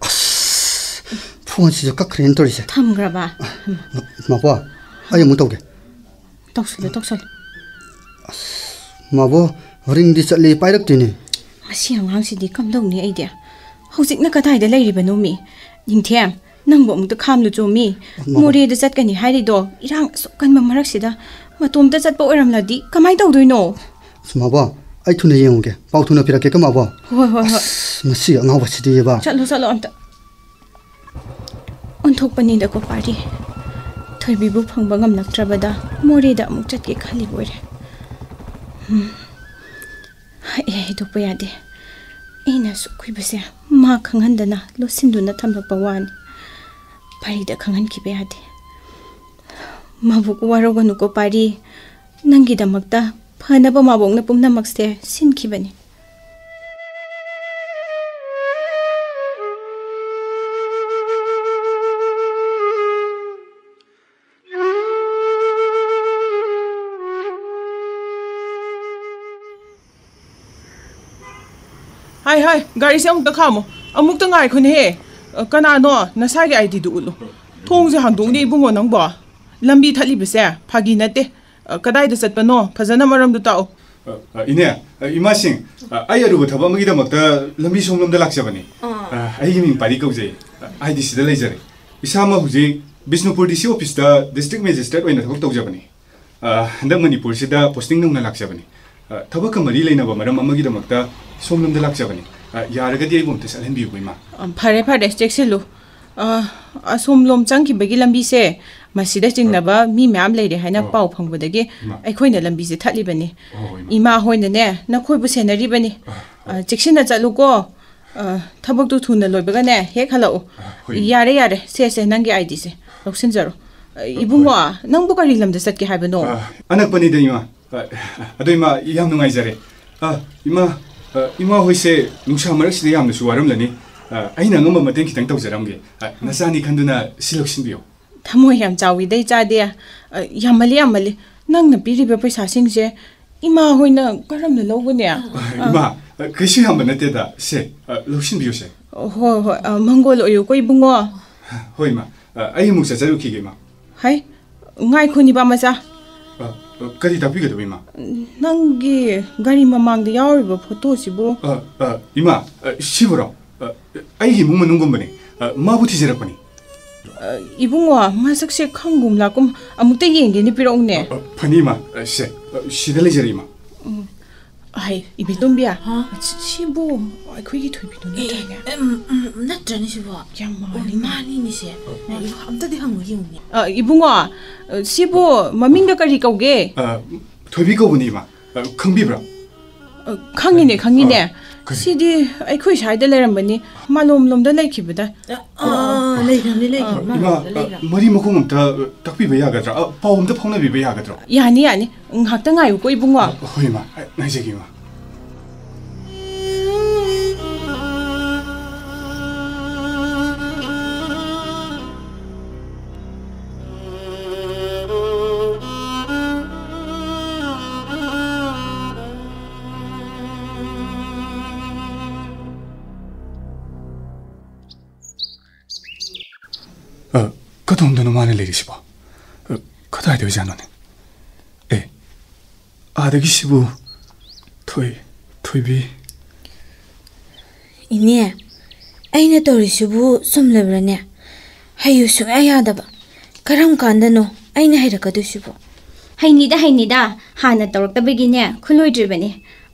ꯑꯁ, ꯐꯣꯟꯁꯤꯁꯨ ꯀꯛꯈ꯭ꯔꯦꯅ ꯇꯧꯔꯤꯁꯦ꯫ ꯊꯝꯈ꯭ꯔꯕ? ꯃꯥꯕꯣ, ꯑꯩ ꯑꯃꯨꯛ ꯇꯧꯒꯦ꯫ ꯇꯧꯁꯜꯂꯨ, ꯇꯧꯁꯜꯂꯨ꯫ ꯃꯥꯕꯣ, ꯔꯤꯡꯗꯤ ꯆꯠꯂꯤ, ꯄꯥꯏꯔꯛꯇꯦꯅꯦ꯫ ꯃꯁꯤ ꯑꯉꯥꯡꯁꯤꯗꯤ ꯀꯝꯗꯧꯅꯤ ꯑꯩꯗꯤ? ꯍꯧꯖꯤꯛꯅ ꯀꯗꯥꯏꯗ ꯂꯩꯔꯤꯕꯅꯣ ꯃꯤ? ꯅꯤꯡꯊꯦꯝ, ꯅꯪꯕꯨ ꯑꯃꯨꯛꯇ ꯈꯥꯝꯂꯨ ꯆꯣꯃꯤ꯫ ꯃꯥꯕꯣ꯫ ꯃꯣꯔꯦꯗ ꯆꯠꯀꯅꯤ ꯍꯥꯏꯔꯤꯗꯣ ꯏꯔꯥꯡ ꯑꯁꯨꯛ ꯀꯟꯕ ꯃꯔꯛꯁꯤꯗ ꯃꯇꯣꯝꯇ ꯆꯠꯄ ꯑꯣꯏꯔꯝꯂꯗꯤ ꯀꯃꯥꯏ ꯇꯧꯗꯣꯏꯅꯣ? ꯑꯁ, ꯃꯥꯕꯣ, ꯑꯩ ꯊꯨꯅ ꯌꯦꯡꯉꯨꯒꯦ꯫ ꯄꯥꯎ ꯊꯨꯅ ꯄꯤꯔꯛꯀꯦꯀꯣ, ꯃꯥꯕꯣ꯫ ꯍꯣꯏ, ꯍꯣꯏ, ꯍꯣꯏ꯫ ꯑꯁ, ꯃꯁꯤ ꯑꯉꯥꯎꯕꯁꯤꯗꯤꯕ꯫ ꯆꯠꯂꯣ, ꯆꯠꯂꯣ ꯑꯝꯇ꯫ ꯑꯣꯟꯊꯣꯛꯄꯅꯤꯗꯀꯣ ꯄꯥꯔꯤ꯫ ꯊꯣꯏꯕꯤꯕꯨ ꯐꯪꯕ ꯉꯝꯂꯛꯇ꯭ꯔꯕꯗ ꯃꯣꯔꯦꯗ ꯑꯃꯨꯛ ꯆꯠꯀꯦ ꯈꯜꯂꯤꯕ ꯑꯣꯏꯔꯦ꯫ ꯎꯝ꯫ ꯑꯩ ꯍꯥꯏꯗꯣꯛꯄ ꯌꯥꯗꯦ꯫ ꯑꯩꯅ ꯑꯁꯨꯛ ꯀꯨꯏꯕꯁꯦ ꯃꯥ ꯈꯪꯍꯟꯗꯅ ꯂꯣꯠꯁꯤꯟꯗꯨꯅ ꯊꯝꯂꯛꯄ ꯋꯥꯅꯤ꯫ ꯄꯥꯔꯤꯗ ꯈꯪꯍꯟꯈꯤꯕ ꯌꯥꯗꯦ꯫ ꯃꯥꯕꯨ ꯋꯥꯔꯧꯒꯅꯨꯀꯣ ꯄꯥꯔꯤ꯫ ꯅꯪꯒꯤꯗꯃꯛꯇ ꯐꯅꯕ ꯃꯥꯕꯣꯛꯅ ꯄꯨꯝꯅꯃꯛꯁꯦ ꯁꯤꯟꯈꯤꯕꯅꯤ꯫ ꯍꯥꯏ, ꯍꯥꯏ, ꯒꯥꯔꯤꯁꯦ ꯑꯃꯨꯛꯇ ꯈꯥꯝꯃꯣ꯫ ꯑꯃꯨꯛꯇ ꯉꯥꯏꯈꯣꯅꯦꯍꯦ꯫ ꯑ, ꯀꯅꯥꯅꯣ? ꯅꯁꯥꯒꯤ ꯑꯥꯏ ꯗꯤꯗꯨ ꯎꯠꯂꯨ꯫ ꯊꯣꯡꯁꯦ ꯍꯥꯡꯗꯣꯛꯎꯅꯦ ꯏꯕꯨꯡꯉꯣ ꯅꯪꯕꯣ꯫ ꯂꯝꯕꯤ ꯊꯠꯂꯤꯕꯁꯦ ꯐꯥꯒꯤ ꯅꯠꯇꯦ꯫ ꯑ, ꯀꯗꯥꯏꯗ ꯆꯠꯄꯅꯣ? ꯐꯖꯅ ꯃꯔꯝꯗꯨ ꯇꯥꯛꯎ꯫ ꯑ, ꯑ, ꯏꯅꯦ, ꯑ, ꯏꯃꯥꯁꯤꯡ, ꯑ, ꯑꯩ ꯑꯔꯨꯕ ꯊꯕꯛ ꯑꯃꯒꯤꯗꯃꯛꯇ ꯂꯝꯕꯤ ꯁꯣꯝꯂꯣꯝꯗ ꯂꯥꯛꯆꯕꯅꯤ꯫ ꯑꯥ꯫ ꯑ, ꯑꯩꯒꯤ ꯃꯤꯡ ꯄꯥꯔꯤ ꯀꯧꯖꯩ꯫ ꯑ, ꯑꯩꯗꯤ ꯁꯤꯗ ꯂꯩꯖꯔꯦ꯫ ꯏꯁꯥꯃꯛ ꯍꯧꯖꯤꯛ ꯕꯤꯁꯅꯨꯄꯨꯔ ꯗꯤ ꯁꯤ ꯑꯣꯐꯤꯁꯇ ꯗꯤꯁꯇ꯭ꯔꯤꯛ ꯃꯦꯖꯤꯁꯇ꯭ꯔꯦꯠ ꯑꯣꯏꯅ ꯊꯕꯛ ꯇꯧꯖꯕꯅꯤ꯫ ꯑ, ꯍꯟꯗꯛ ꯃꯅꯤꯄꯨꯔꯁꯤꯗ ꯄꯣꯁꯇꯤꯡ ꯅꯧꯅ ꯂꯥꯛꯆꯕꯅꯤ꯫ ꯑ, ꯊꯕꯛꯀ ꯃꯔꯤ ꯂꯩꯅꯕ ꯃꯔꯝ ꯑꯃꯒꯤꯗꯃꯛꯇ ꯁꯣꯝꯂꯣꯝꯗ ꯂꯥꯛꯆꯕꯅꯤ꯫ ꯑ, ꯌꯥꯔꯒꯗꯤ ꯑꯩꯕꯨ ꯑꯝꯇ ꯆꯠꯍꯟꯕꯤꯌꯨꯀꯣ, ꯏꯃꯥ꯫ ꯑ, ꯐꯔꯦ, ꯐꯔꯦ, ꯆꯦꯛꯁꯤꯜꯂꯨ꯫ ꯑ, ꯑꯁꯣꯝꯂꯣꯝ ꯆꯪꯈꯤꯕꯒꯤ ꯂꯝꯕꯤꯁꯦ ꯃꯁꯤꯗ ꯆꯤꯡꯅꯕ ꯃꯤ ꯃꯌꯥꯝ ꯂꯩꯔꯦ ꯍꯥꯏꯅ ꯑꯣ꯫ ꯄꯥꯎ ꯐꯪꯕꯗꯒꯤ ꯏꯃꯥ꯫ ꯑꯩꯈꯣꯏꯅ ꯂꯝꯕꯤꯁꯦ ꯊꯠꯂꯤꯕꯅꯤ꯫ ꯑꯣ, ꯏꯃꯥ꯫ ꯏꯃꯥ ꯍꯣꯏꯅꯅꯦ, ꯅꯈꯣꯏꯕꯨ ꯁꯦꯟꯅꯔꯤꯕꯅꯤ꯫ ꯑ, ꯑ, ꯆꯦꯛꯁꯤꯟꯅ ꯆꯠꯂꯨꯀꯣ꯫ ꯑ, ꯊꯕꯛꯇꯨ ꯊꯨꯅ ꯂꯣꯏꯕꯒꯅꯦ, ꯍꯦꯛ ꯍꯜꯂꯛꯎ꯫ ꯑ, ꯍꯣꯏ, ꯏꯃꯥ꯫ ꯌꯥꯔꯦ, ꯌꯥꯔꯦ, ꯁꯦ, ꯁꯦ, ꯅꯪꯒꯤ ꯑꯥꯏ ꯗꯤꯁꯦ ꯂꯧꯁꯤꯟꯖꯔꯣ꯫ ꯑ, ꯏꯕꯨꯡꯉꯣ, ꯍꯣꯏ꯫ ꯅꯪꯕꯨ ꯀꯔꯤ ꯂꯝꯗ ꯆꯠꯀꯦ ꯍꯥꯏꯕꯅꯣ? ꯑ, ꯑꯅꯛꯄꯅꯤꯗ, ꯏꯃꯥ꯫ ꯑ, ꯑꯗꯣ, ꯏꯃꯥ, ꯌꯥꯝ ꯅꯨꯡꯉꯥꯏꯖꯔꯦ꯫ ꯑ, ꯏꯃꯥ, ꯑ, ꯏꯃꯥ ꯍꯣꯏꯁꯦ ꯅꯨꯡꯁꯥ ꯃꯔꯛꯁꯤꯗ ꯌꯥꯝꯅꯁꯨ ꯋꯥꯔꯝꯂꯅꯤ꯫ ꯑ, ꯑꯩꯅ ꯑꯉꯝꯕ ꯃꯇꯦꯡ ꯈꯤꯇꯪ ꯇꯧꯖꯔꯝꯒꯦ꯫ ꯑ, ꯅꯆꯥꯅꯤ ꯈꯟꯗꯨꯅ ꯁꯤ ꯂꯧꯁꯤꯟꯕꯤꯌꯨ꯫ ꯊꯃꯣꯏ ꯌꯥꯝ ꯆꯥꯎꯏꯗ, ꯏꯆꯥꯗꯤ꯫ ꯑ, ꯌꯥꯝꯃꯜꯂꯤ, ꯌꯥꯝꯃꯜꯂꯤ꯫ ꯅꯪꯅ ꯄꯤꯔꯤꯕ ꯄꯩꯁꯥꯁꯤꯡꯁꯦ ꯏꯃꯥ ꯍꯣꯏꯅ ꯀꯔꯝꯅ ꯂꯧꯒꯅꯤ? ꯑ, ꯏꯃꯥ, ꯑ, ꯀꯩꯁꯨ ꯌꯥꯝꯕ ꯅꯠꯇꯦꯗ꯫ ꯁꯦ, ꯑ, ꯂꯧꯁꯤꯟꯕꯤꯌꯨꯁꯦ꯫ ꯍꯣꯏ, ꯍꯣꯏ, ꯑ, ꯃꯪꯒꯣꯜ ꯑꯣꯏꯌꯨꯀꯣ, ꯏꯕꯨꯡꯉꯣ꯫ ꯍꯣꯏ, ꯏꯃꯥ꯫ ꯑ, ꯑꯩ ꯑꯃꯨꯛ ꯆꯠꯆꯔꯨꯈꯤꯒꯦ, ꯏꯃꯥ꯫ ꯍꯩ, ꯉꯥꯏꯈꯣ, ꯅꯤꯕꯥ ꯃꯆꯥ꯫ ꯑ, ꯑ, ꯀꯔꯤ ꯇꯥꯛꯄꯤꯒꯗꯕ, ꯏꯃꯥ? ꯅꯪꯒꯤ ꯒꯥꯔꯤ ꯃꯃꯥꯡꯗ ꯌꯥꯎꯔꯤꯕ ꯐꯣꯇꯣꯁꯤꯕꯨ? ꯑ, ꯑ, ꯏꯃꯥ, ꯑ, ꯁꯤꯕꯨꯔꯣ? ꯑ, ꯑꯩꯒꯤ ꯏꯃꯨꯡ ꯃꯅꯨꯡꯒꯨꯝꯕꯅꯤ꯫ ꯑ, ꯃꯥꯕꯨ ꯊꯤꯖꯔꯛꯄꯅꯤ꯫ ꯑ, ꯏꯕꯨꯡꯉꯣ, ꯃꯁꯛꯁꯦ ꯈꯪꯒꯨꯝ ꯂꯥꯛꯀꯨꯝ, ꯑꯃꯨꯛꯇ ꯌꯦꯡꯒꯦꯅꯦ, ꯄꯤꯔꯛꯎꯅꯦ꯫ ꯑ, ꯑ, ꯐꯅꯤ, ꯏꯃꯥ꯫ ꯑ, ꯁꯦ, ꯑ, ꯁꯤꯗ ꯂꯩꯖꯔꯦ, ꯏꯃꯥ꯫ ꯎꯝ꯫ ꯍꯩ, ꯏꯕꯦꯇꯣꯝꯕꯤ, ꯍꯥ? ꯁꯤ-, ꯁꯤꯕꯨ ꯑꯩꯈꯣꯏꯒꯤ ꯊꯣꯏꯕꯤꯗꯨ ꯅꯠꯇ꯭ꯔꯅꯦ? ꯑꯦ, ꯎꯝ, ꯎꯝ, ꯅꯠꯇ꯭ꯔꯅꯦ ꯁꯤꯕꯣ? ꯌꯥꯝ ꯑꯣ, ꯃꯥꯜꯂꯤꯅꯦ꯫ ꯃꯥꯅꯤꯅꯦ ꯁꯦ꯫ ꯑ, ꯑꯝꯇꯗꯤ ꯍꯪꯉꯨ ꯌꯦꯡꯉꯨꯅꯦ꯫ ꯑ, ꯏꯕꯨꯡꯉꯣ, ꯑ, ꯁꯤꯕꯨ ꯃꯃꯤꯡꯒ ꯀꯔꯤ ꯀꯧꯒꯦ? ꯑ, ꯊꯣꯏꯕꯤ ꯀꯧꯕꯅꯤ, ꯏꯃꯥ꯫ ꯑ, ꯈꯪꯕꯤꯕ꯭ꯔꯥ? ꯑ, ꯈꯪꯉꯤꯅꯦ, ꯈꯪꯉꯤꯅꯦ꯫ ꯑ, ꯀꯔꯤ? ꯁꯤꯗꯤ ꯑꯩꯈꯣꯏ ꯁ꯭ꯋꯥꯏꯗ ꯂꯩꯔꯝꯕꯅꯤ, ꯃꯥꯂꯣꯝ ꯂꯣꯝꯗ ꯂꯩꯈꯤꯕꯗ꯫ ꯑ, ꯑ, ꯑ, ꯂꯩꯈ꯭ꯔꯕꯅꯤ, ꯂꯩꯈ꯭ꯔꯕꯅꯤ, ꯏꯃꯥ, ꯃꯥꯂꯣꯝꯗ ꯑ, ꯂꯩꯈ꯭ꯔꯕꯅꯤ꯫ ꯃꯔꯤ ꯃꯈꯣꯡ ꯑꯝꯇ, ꯑ, ꯇꯥꯛꯄꯤꯕ ꯌꯥꯒꯗ꯭ꯔꯥ? ꯑ, ꯄꯥꯎ ꯑꯝꯇ ꯐꯥꯎꯅꯕꯤꯕ ꯌꯥꯒꯗ꯭ꯔꯣ? ꯌꯥꯅꯤ, ꯌꯥꯅꯤ꯫ ꯉꯥꯏꯍꯥꯛꯇ ꯉꯥꯏꯌꯨꯀꯣ, ꯏꯕꯨꯡꯉꯣ꯫ ꯑ, ꯍꯣꯏ, ꯏꯃꯥ꯫ ꯑ, ꯉꯥꯏꯖꯒꯦ, ꯏꯃꯥ꯫ ꯑ, ꯀꯗꯣꯝꯗꯅꯣ ꯃꯥꯅ ꯂꯩꯔꯤꯁꯤꯕꯣ? ꯑ, ꯀꯗꯥꯏꯗ ꯑꯣꯏꯖꯥꯠꯅꯣꯅꯦ? ꯑꯦ, ꯑꯥꯗꯒꯤꯁꯤꯕꯨ ꯊꯣꯏ-, ꯊꯣꯏꯕꯤ꯫ ꯏꯅꯦ, ꯑꯩꯅ ꯇꯧꯔꯤꯁꯤꯕꯨ ꯆꯨꯝꯂꯕ꯭ꯔꯅꯦ? ꯍꯩꯌꯨ ꯁꯨꯡꯌꯥ ꯌꯥꯗꯕ꯫ ꯀꯔꯝ ꯀꯥꯟꯗꯅꯣ ꯑꯩꯅ ꯍꯩꯔꯛꯀꯗꯣꯏꯁꯤꯕꯣ? ꯍꯩꯅꯤꯗ, ꯍꯩꯅꯤꯗ, ꯍꯥꯟꯅ ꯇꯧꯔꯛꯇꯕꯒꯤꯅꯦ, ꯈꯨꯂꯣꯏꯗ꯭ꯔꯤꯕꯅꯤ꯫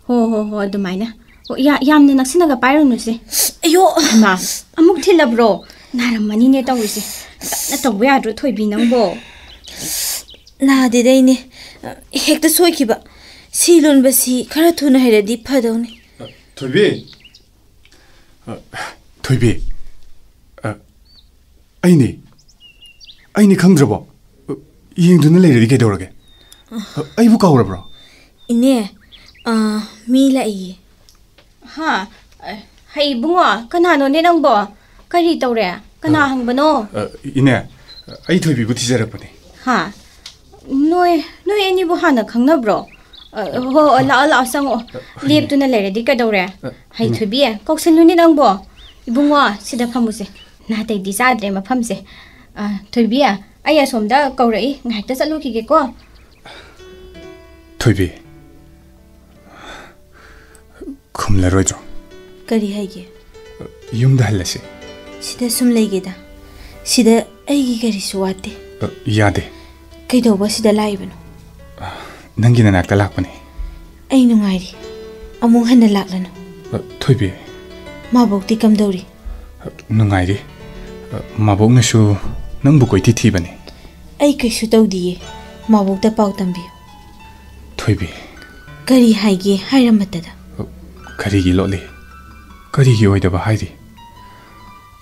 ꯍꯣ, ꯍꯣ, ꯍꯣ, ꯑꯗꯨꯃꯥꯏꯅ꯫ ꯑꯣ, ꯌꯥ-, ꯌꯥꯝꯅ ꯅꯛꯁꯤꯟꯅꯒ ꯄꯥꯏꯔꯨꯅꯨꯁꯦ꯫ ꯑꯌꯣ! ꯏꯃꯥ, ꯑꯃꯨꯛ ꯊꯤꯜꯂꯕ꯭ꯔꯣ? ꯅꯥꯔꯝꯃꯅꯤꯅꯦ ꯇꯧꯔꯤꯁꯦ꯫ ꯇꯞꯅ ꯇꯧꯕ ꯌꯥꯗ꯭ꯔꯣ ꯊꯣꯏꯕꯤ ꯅꯪꯕꯣ? ꯅꯥꯗꯦꯗ ꯏꯅꯦ꯫ ꯍꯦꯛꯇ ꯁꯣꯏꯈꯤꯕ꯫ ꯁꯤ ꯂꯣꯟꯕꯁꯤ ꯈꯔ ꯊꯨꯅ ꯍꯩꯔꯗꯤ ꯐꯗꯧꯅꯤ꯫ ꯊꯣꯏꯕꯤ꯫ ꯑ, ꯊꯣꯏꯕꯤ꯫ ꯑ, ꯑꯩꯅꯤ꯫ ꯑꯩꯅꯤ ꯈꯪꯗ꯭ꯔꯕꯣ? ꯑ, ꯌꯦꯡꯗꯨꯅ ꯂꯩꯔꯗꯤ ꯀꯩꯗꯧꯔꯒꯦ? ꯑ, ꯑꯩꯕꯨ ꯀꯥꯎꯔꯕ꯭ꯔꯣ? ꯏꯅꯦ, ꯑ, ꯃꯤ ꯂꯥꯛꯏꯌꯦ꯫ ꯍꯥ? ꯑ, ꯍꯩ ꯏꯕꯨꯡꯉꯣ, ꯀꯅꯥꯅꯣꯅꯦ ꯅꯪꯕꯣ? ꯀꯔꯤ ꯇꯧꯔꯦ? ꯀꯅꯥ ꯑ, ꯍꯪꯕꯅꯣ? ꯑ, ꯏꯅꯦ, ꯑꯩ ꯊꯣꯏꯕꯤꯕꯨ ꯊꯤꯖꯔꯛꯄꯅꯦ꯫ ꯍꯥ? ꯅꯣꯏ, ꯅꯣꯏ ꯑꯅꯤꯕꯨ ꯍꯥꯟꯅ ꯈꯪꯅꯕ꯭ꯔꯣ? ꯑ, ꯍꯣ, ꯍꯣ, ꯂꯥꯛꯑꯣ, ꯂꯥꯛꯑꯣ, ꯆꯪꯉꯛꯑꯣ꯫ ꯑ, ꯂꯦꯞꯇꯨꯅ ꯂꯩꯔꯗꯤ ꯀꯩꯗꯧꯔꯦ? ꯑ, ꯍꯩ ꯏꯅꯦ꯫ ꯊꯣꯏꯕꯤ, ꯀꯧꯁꯜꯂꯨꯅꯦ ꯅꯪꯕꯣ꯫ ꯏꯕꯨꯡꯉꯣ, ꯁꯤꯗ ꯐꯝꯃꯨꯁꯦ꯫ ꯅꯥꯇꯩꯗꯤ ꯆꯥꯗ꯭ꯔꯦ ꯃꯐꯝꯁꯦ꯫ ꯑ, ꯊꯣꯏꯕꯤ, ꯑꯩ ꯑꯁꯣꯝꯗ ꯀꯧꯔꯛꯏ, ꯉꯥꯏꯍꯥꯛꯇ ꯆꯠꯂꯨꯈꯤꯒꯦꯀꯣ꯫ ꯊꯣꯏꯕꯤ, ꯈꯨꯝꯂꯔꯣꯏꯗ꯭ꯔꯣ? ꯀꯔꯤ ꯍꯥꯏꯒꯦ? ꯌꯨꯝꯗ ꯍꯜꯂꯁꯤ꯫ ꯁꯤꯗ ꯁꯨꯝ ꯂꯩꯒꯦꯗ꯫ ꯁꯤꯗ ꯑꯩꯒꯤ ꯀꯔꯤꯁꯨ ꯋꯥꯠꯇꯦ꯫ ꯑ, ꯌꯥꯗꯦ꯫ ꯀꯩꯗꯧꯕ ꯁꯤꯗ ꯂꯥꯛꯏꯕꯅꯣ? ꯑ, ꯅꯪꯒꯤ ꯅꯅꯥꯛꯇ ꯂꯥꯛꯄꯅꯦ꯫ ꯑꯩ ꯅꯨꯡꯉꯥꯏꯔꯤ꯫ ꯑꯃꯨꯛ ꯍꯟꯅ ꯂꯥꯛꯂꯅꯨ꯫ ꯑ, ꯊꯣꯏꯕꯤ꯫ ꯃꯥꯕꯣꯛꯇꯤ ꯀꯝꯗꯧꯔꯤ? ꯑ, ꯅꯨꯡꯉꯥꯏꯔꯤ꯫ ꯑ, ꯃꯥꯕꯣꯛꯅꯁꯨ ꯅꯪꯕꯨ ꯀꯣꯏꯊꯤ ꯊꯤꯕꯅꯦ꯫ ꯑꯩ ꯀꯩꯁꯨ ꯇꯧꯗꯤꯌꯦ꯫ ꯃꯥꯕꯣꯛꯇ ꯄꯥꯎ ꯇꯝꯕꯤꯌꯨ꯫ ꯊꯣꯏꯕꯤ꯫ ꯀꯔꯤ ꯍꯥꯏꯒꯦ ꯍꯥꯏꯔꯝꯕꯇꯗ? ꯀꯔꯤꯒꯤ ꯂꯣꯠꯂꯤ? ꯀꯔꯤꯒꯤ ꯑꯣꯏꯗꯕ ꯍꯥꯏꯔꯤ?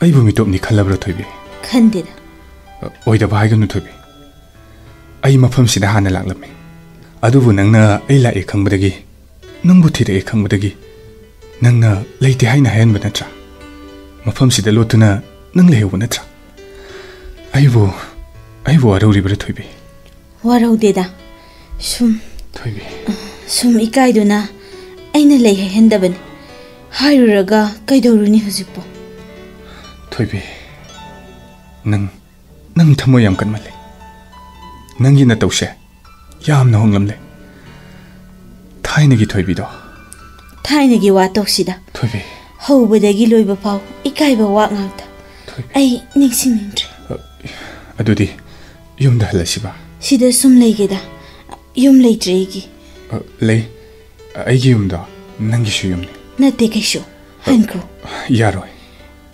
ꯑꯩꯕꯨ ꯃꯤꯇꯣꯞꯅꯤ ꯈꯜꯂꯕ꯭ꯔꯥ, ꯊꯣꯏꯕꯤ? ꯈꯟꯗꯦꯗ꯫ ꯑꯣꯏꯗꯕ ꯍꯥꯏꯒꯅꯨ, ꯊꯣꯏꯕꯤ꯫ ꯑꯩ ꯃꯐꯝꯁꯤꯗ ꯍꯥꯟꯅ ꯂꯥꯛꯂꯝꯃꯤ꯫ ꯑꯗꯨꯕꯨ ꯅꯪꯅ ꯑꯩ ꯂꯥꯛꯑꯦ ꯈꯪꯕꯗꯒꯤ, ꯅꯪꯕꯨ ꯊꯤꯔꯛꯑꯦ ꯈꯪꯕꯗꯒꯤ, ꯅꯪꯅ ꯂꯩꯇꯦ ꯍꯥꯏꯅ ꯍꯥꯏꯍꯟꯕ ꯅꯠꯇ꯭ꯔꯥ? ꯃꯐꯝꯁꯤꯗ ꯂꯣꯠꯇꯨꯅ ꯅꯪ ꯂꯩꯍꯧꯕ ꯅꯠꯇ꯭ꯔꯥ? ꯑꯩꯕꯨ, ꯑꯩꯕꯨ ꯋꯥꯔꯧꯔꯤꯕ꯭ꯔꯥ, ꯊꯣꯏꯕꯤ? ꯋꯥꯔꯧꯗꯦꯗ꯫ ꯁꯨꯝ, ꯊꯣꯏꯕꯤ꯫ ꯁꯨꯝ ꯏꯀꯥꯏꯗꯨꯅ ꯑꯩꯅ ꯂꯩ ꯍꯥꯏꯍꯟꯗꯕꯅꯤ꯫ ꯍꯥꯏꯔꯨꯔꯒ ꯀꯩꯗꯧꯔꯨꯅꯤ ꯍꯧꯖꯤꯛꯄꯨ? ꯊꯣꯏꯕꯤ, ꯅꯪ, ꯅꯪ ꯊꯃꯣꯏ ꯌꯥꯝ ꯀꯟꯃꯜꯂꯦ꯫ ꯅꯪꯒꯤ ꯅꯇꯧꯁꯦ ꯌꯥꯝꯅ ꯍꯣꯡꯂꯝꯂꯦ꯫ ꯊꯥꯏꯅꯒꯤ ꯊꯣꯏꯕꯤꯗꯣ꯫ ꯊꯥꯏꯅꯒꯤ ꯋꯥ ꯇꯧꯁꯤꯗ꯫ ꯊꯣꯏꯕꯤ꯫ ꯍꯧꯕꯗꯒꯤ ꯂꯣꯏꯕ ꯐꯥꯎ ꯏꯀꯥꯏꯕ ꯋꯥ ꯉꯥꯛꯇ꯫ ꯊꯣꯏꯕꯤ꯫ ꯑꯩ ꯅꯤꯡꯁꯤꯡꯅꯤꯡꯗ꯭ꯔꯦ꯫ ꯑ, ꯑꯗꯨꯗꯤ ꯌꯨꯝꯗ ꯍꯜꯂꯁꯤꯕ? ꯁꯤꯗ ꯁꯨꯝ ꯂꯩꯒꯦꯗ꯫ ꯌꯨꯝ ꯂꯩꯇ꯭ꯔꯦ ꯑꯩꯒꯤ꯫ ꯑ, ꯂꯩ꯫ ꯑꯩꯒꯤ ꯌꯨꯝꯗꯣ ꯅꯪꯒꯤꯁꯨ ꯌꯨꯝꯅꯤ꯫ ꯅꯠꯇꯦ ꯀꯩꯁꯨ꯫ ꯍꯟꯈ꯭ꯔꯣ꯫ ꯌꯥꯔꯣꯏ꯫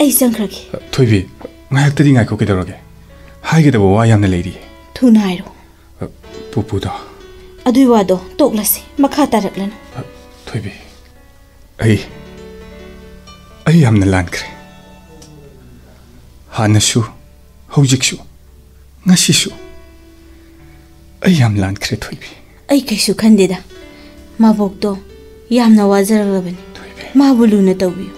ꯑꯩ ꯆꯪꯈ꯭ꯔꯒꯦ꯫ ꯊꯣꯏꯕꯤ, ꯉꯥꯏꯍꯥꯛꯇꯗꯤ ꯉꯥꯏꯈꯣ, ꯀꯩꯗꯧꯔꯒꯦ? ꯍꯥꯏꯒꯗꯕ ꯋꯥ ꯌꯥꯝꯅ ꯂꯩꯔꯤꯌꯦ꯫ ꯊꯨꯅ ꯍꯥꯏꯔꯣ꯫ ꯄꯨꯄꯨꯗꯣ꯫ ꯑꯗꯨꯏ ꯋꯥꯗꯣ ꯇꯣꯛꯂꯁꯤ, ꯃꯈꯥ ꯇꯥꯔꯛꯂꯅꯨ꯫ ꯊꯣꯏꯕꯤ, ꯑꯩ ꯑꯩ ꯌꯥꯝꯅ ꯂꯥꯟꯈ꯭ꯔꯦ꯫ ꯍꯥꯟꯅꯁꯨ, ꯍꯧꯖꯤꯛꯁꯨ, ꯉꯁꯤꯁꯨ ꯑꯩ ꯌꯥꯝ ꯂꯥꯟꯈ꯭ꯔꯦ, ꯊꯣꯏꯕꯤ꯫ ꯑꯩ ꯀꯩꯁꯨ ꯈꯟꯗꯦꯗ꯫ ꯃꯕꯣꯛꯇꯣ ꯌꯥꯝꯅ ꯋꯥꯖꯔꯛꯂꯕꯅꯤ꯫ ꯊꯣꯏꯕꯤ꯫ ꯃꯥꯕꯨ ꯂꯨꯅ ꯇꯧꯕꯤꯌꯨ꯫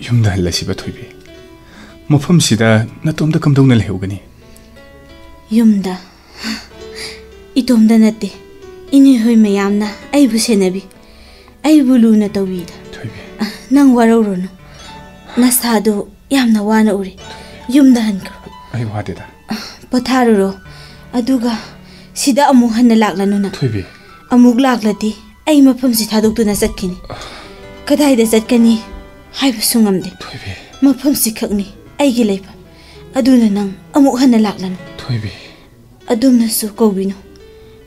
ꯌꯨꯝꯗ ꯍꯜꯂꯁꯤꯕ, ꯊꯣꯏꯕꯤ꯫ ꯃꯐꯝꯁꯤꯗ ꯅꯇꯣꯝꯇ ꯀꯝꯗꯧꯅ ꯂꯩꯍꯧꯒꯅꯤ? ꯌꯨꯝꯗ? ꯏꯇꯣꯝꯗ ꯅꯠꯇꯦ, ꯏꯅꯦ ꯍꯣꯏ ꯃꯌꯥꯝꯅ ꯑꯩꯕꯨ ꯁꯦꯟꯅꯕꯤ, ꯑꯩꯕꯨ ꯂꯨꯅ ꯇꯧꯕꯤꯗ꯫ ꯊꯣꯏꯕꯤ꯫ ꯅꯪ ꯋꯥꯔꯧꯔꯨꯅꯨ꯫ ꯅꯁꯥꯗꯨ ꯌꯥꯝꯅ ꯋꯥꯅ ꯎꯔꯦ꯫ ꯌꯨꯝꯗ ꯍꯟꯈ꯭ꯔꯣ꯫ ꯑꯩ ꯋꯥꯗꯦꯗ꯫ ꯄꯣꯊꯥꯔꯨꯔꯣ꯫ ꯑꯗꯨꯒ ꯁꯤꯗ ꯑꯃꯨꯛ ꯍꯟꯅ ꯂꯥꯛꯂꯅꯨ ꯅꯪ꯫ ꯊꯣꯏꯕꯤ꯫ ꯑꯃꯨꯛ ꯂꯥꯛꯂꯗꯤ ꯑꯩ ꯃꯐꯝꯁꯤ ꯊꯥꯗꯣꯛꯇꯨꯅ ꯆꯠꯈꯤꯅꯤ꯫ ꯀꯗꯥꯏꯗ ꯆꯠꯀꯅꯤ ꯍꯥꯏꯕꯁꯨ ꯉꯝꯗꯦ꯫ ꯊꯣꯏꯕꯤ꯫ ꯃꯐꯝꯁꯤ ꯈꯛꯅꯤ ꯑꯩꯒꯤ ꯂꯩꯐꯝ꯫ ꯑꯗꯨꯅ ꯅꯪ ꯑꯃꯨꯛ ꯍꯟꯅ ꯂꯥꯛꯂꯅꯨ꯫ ꯊꯣꯏꯕꯤ꯫ ꯑꯗꯨꯝꯅꯁꯨ ꯀꯧꯕꯤꯅꯨ꯫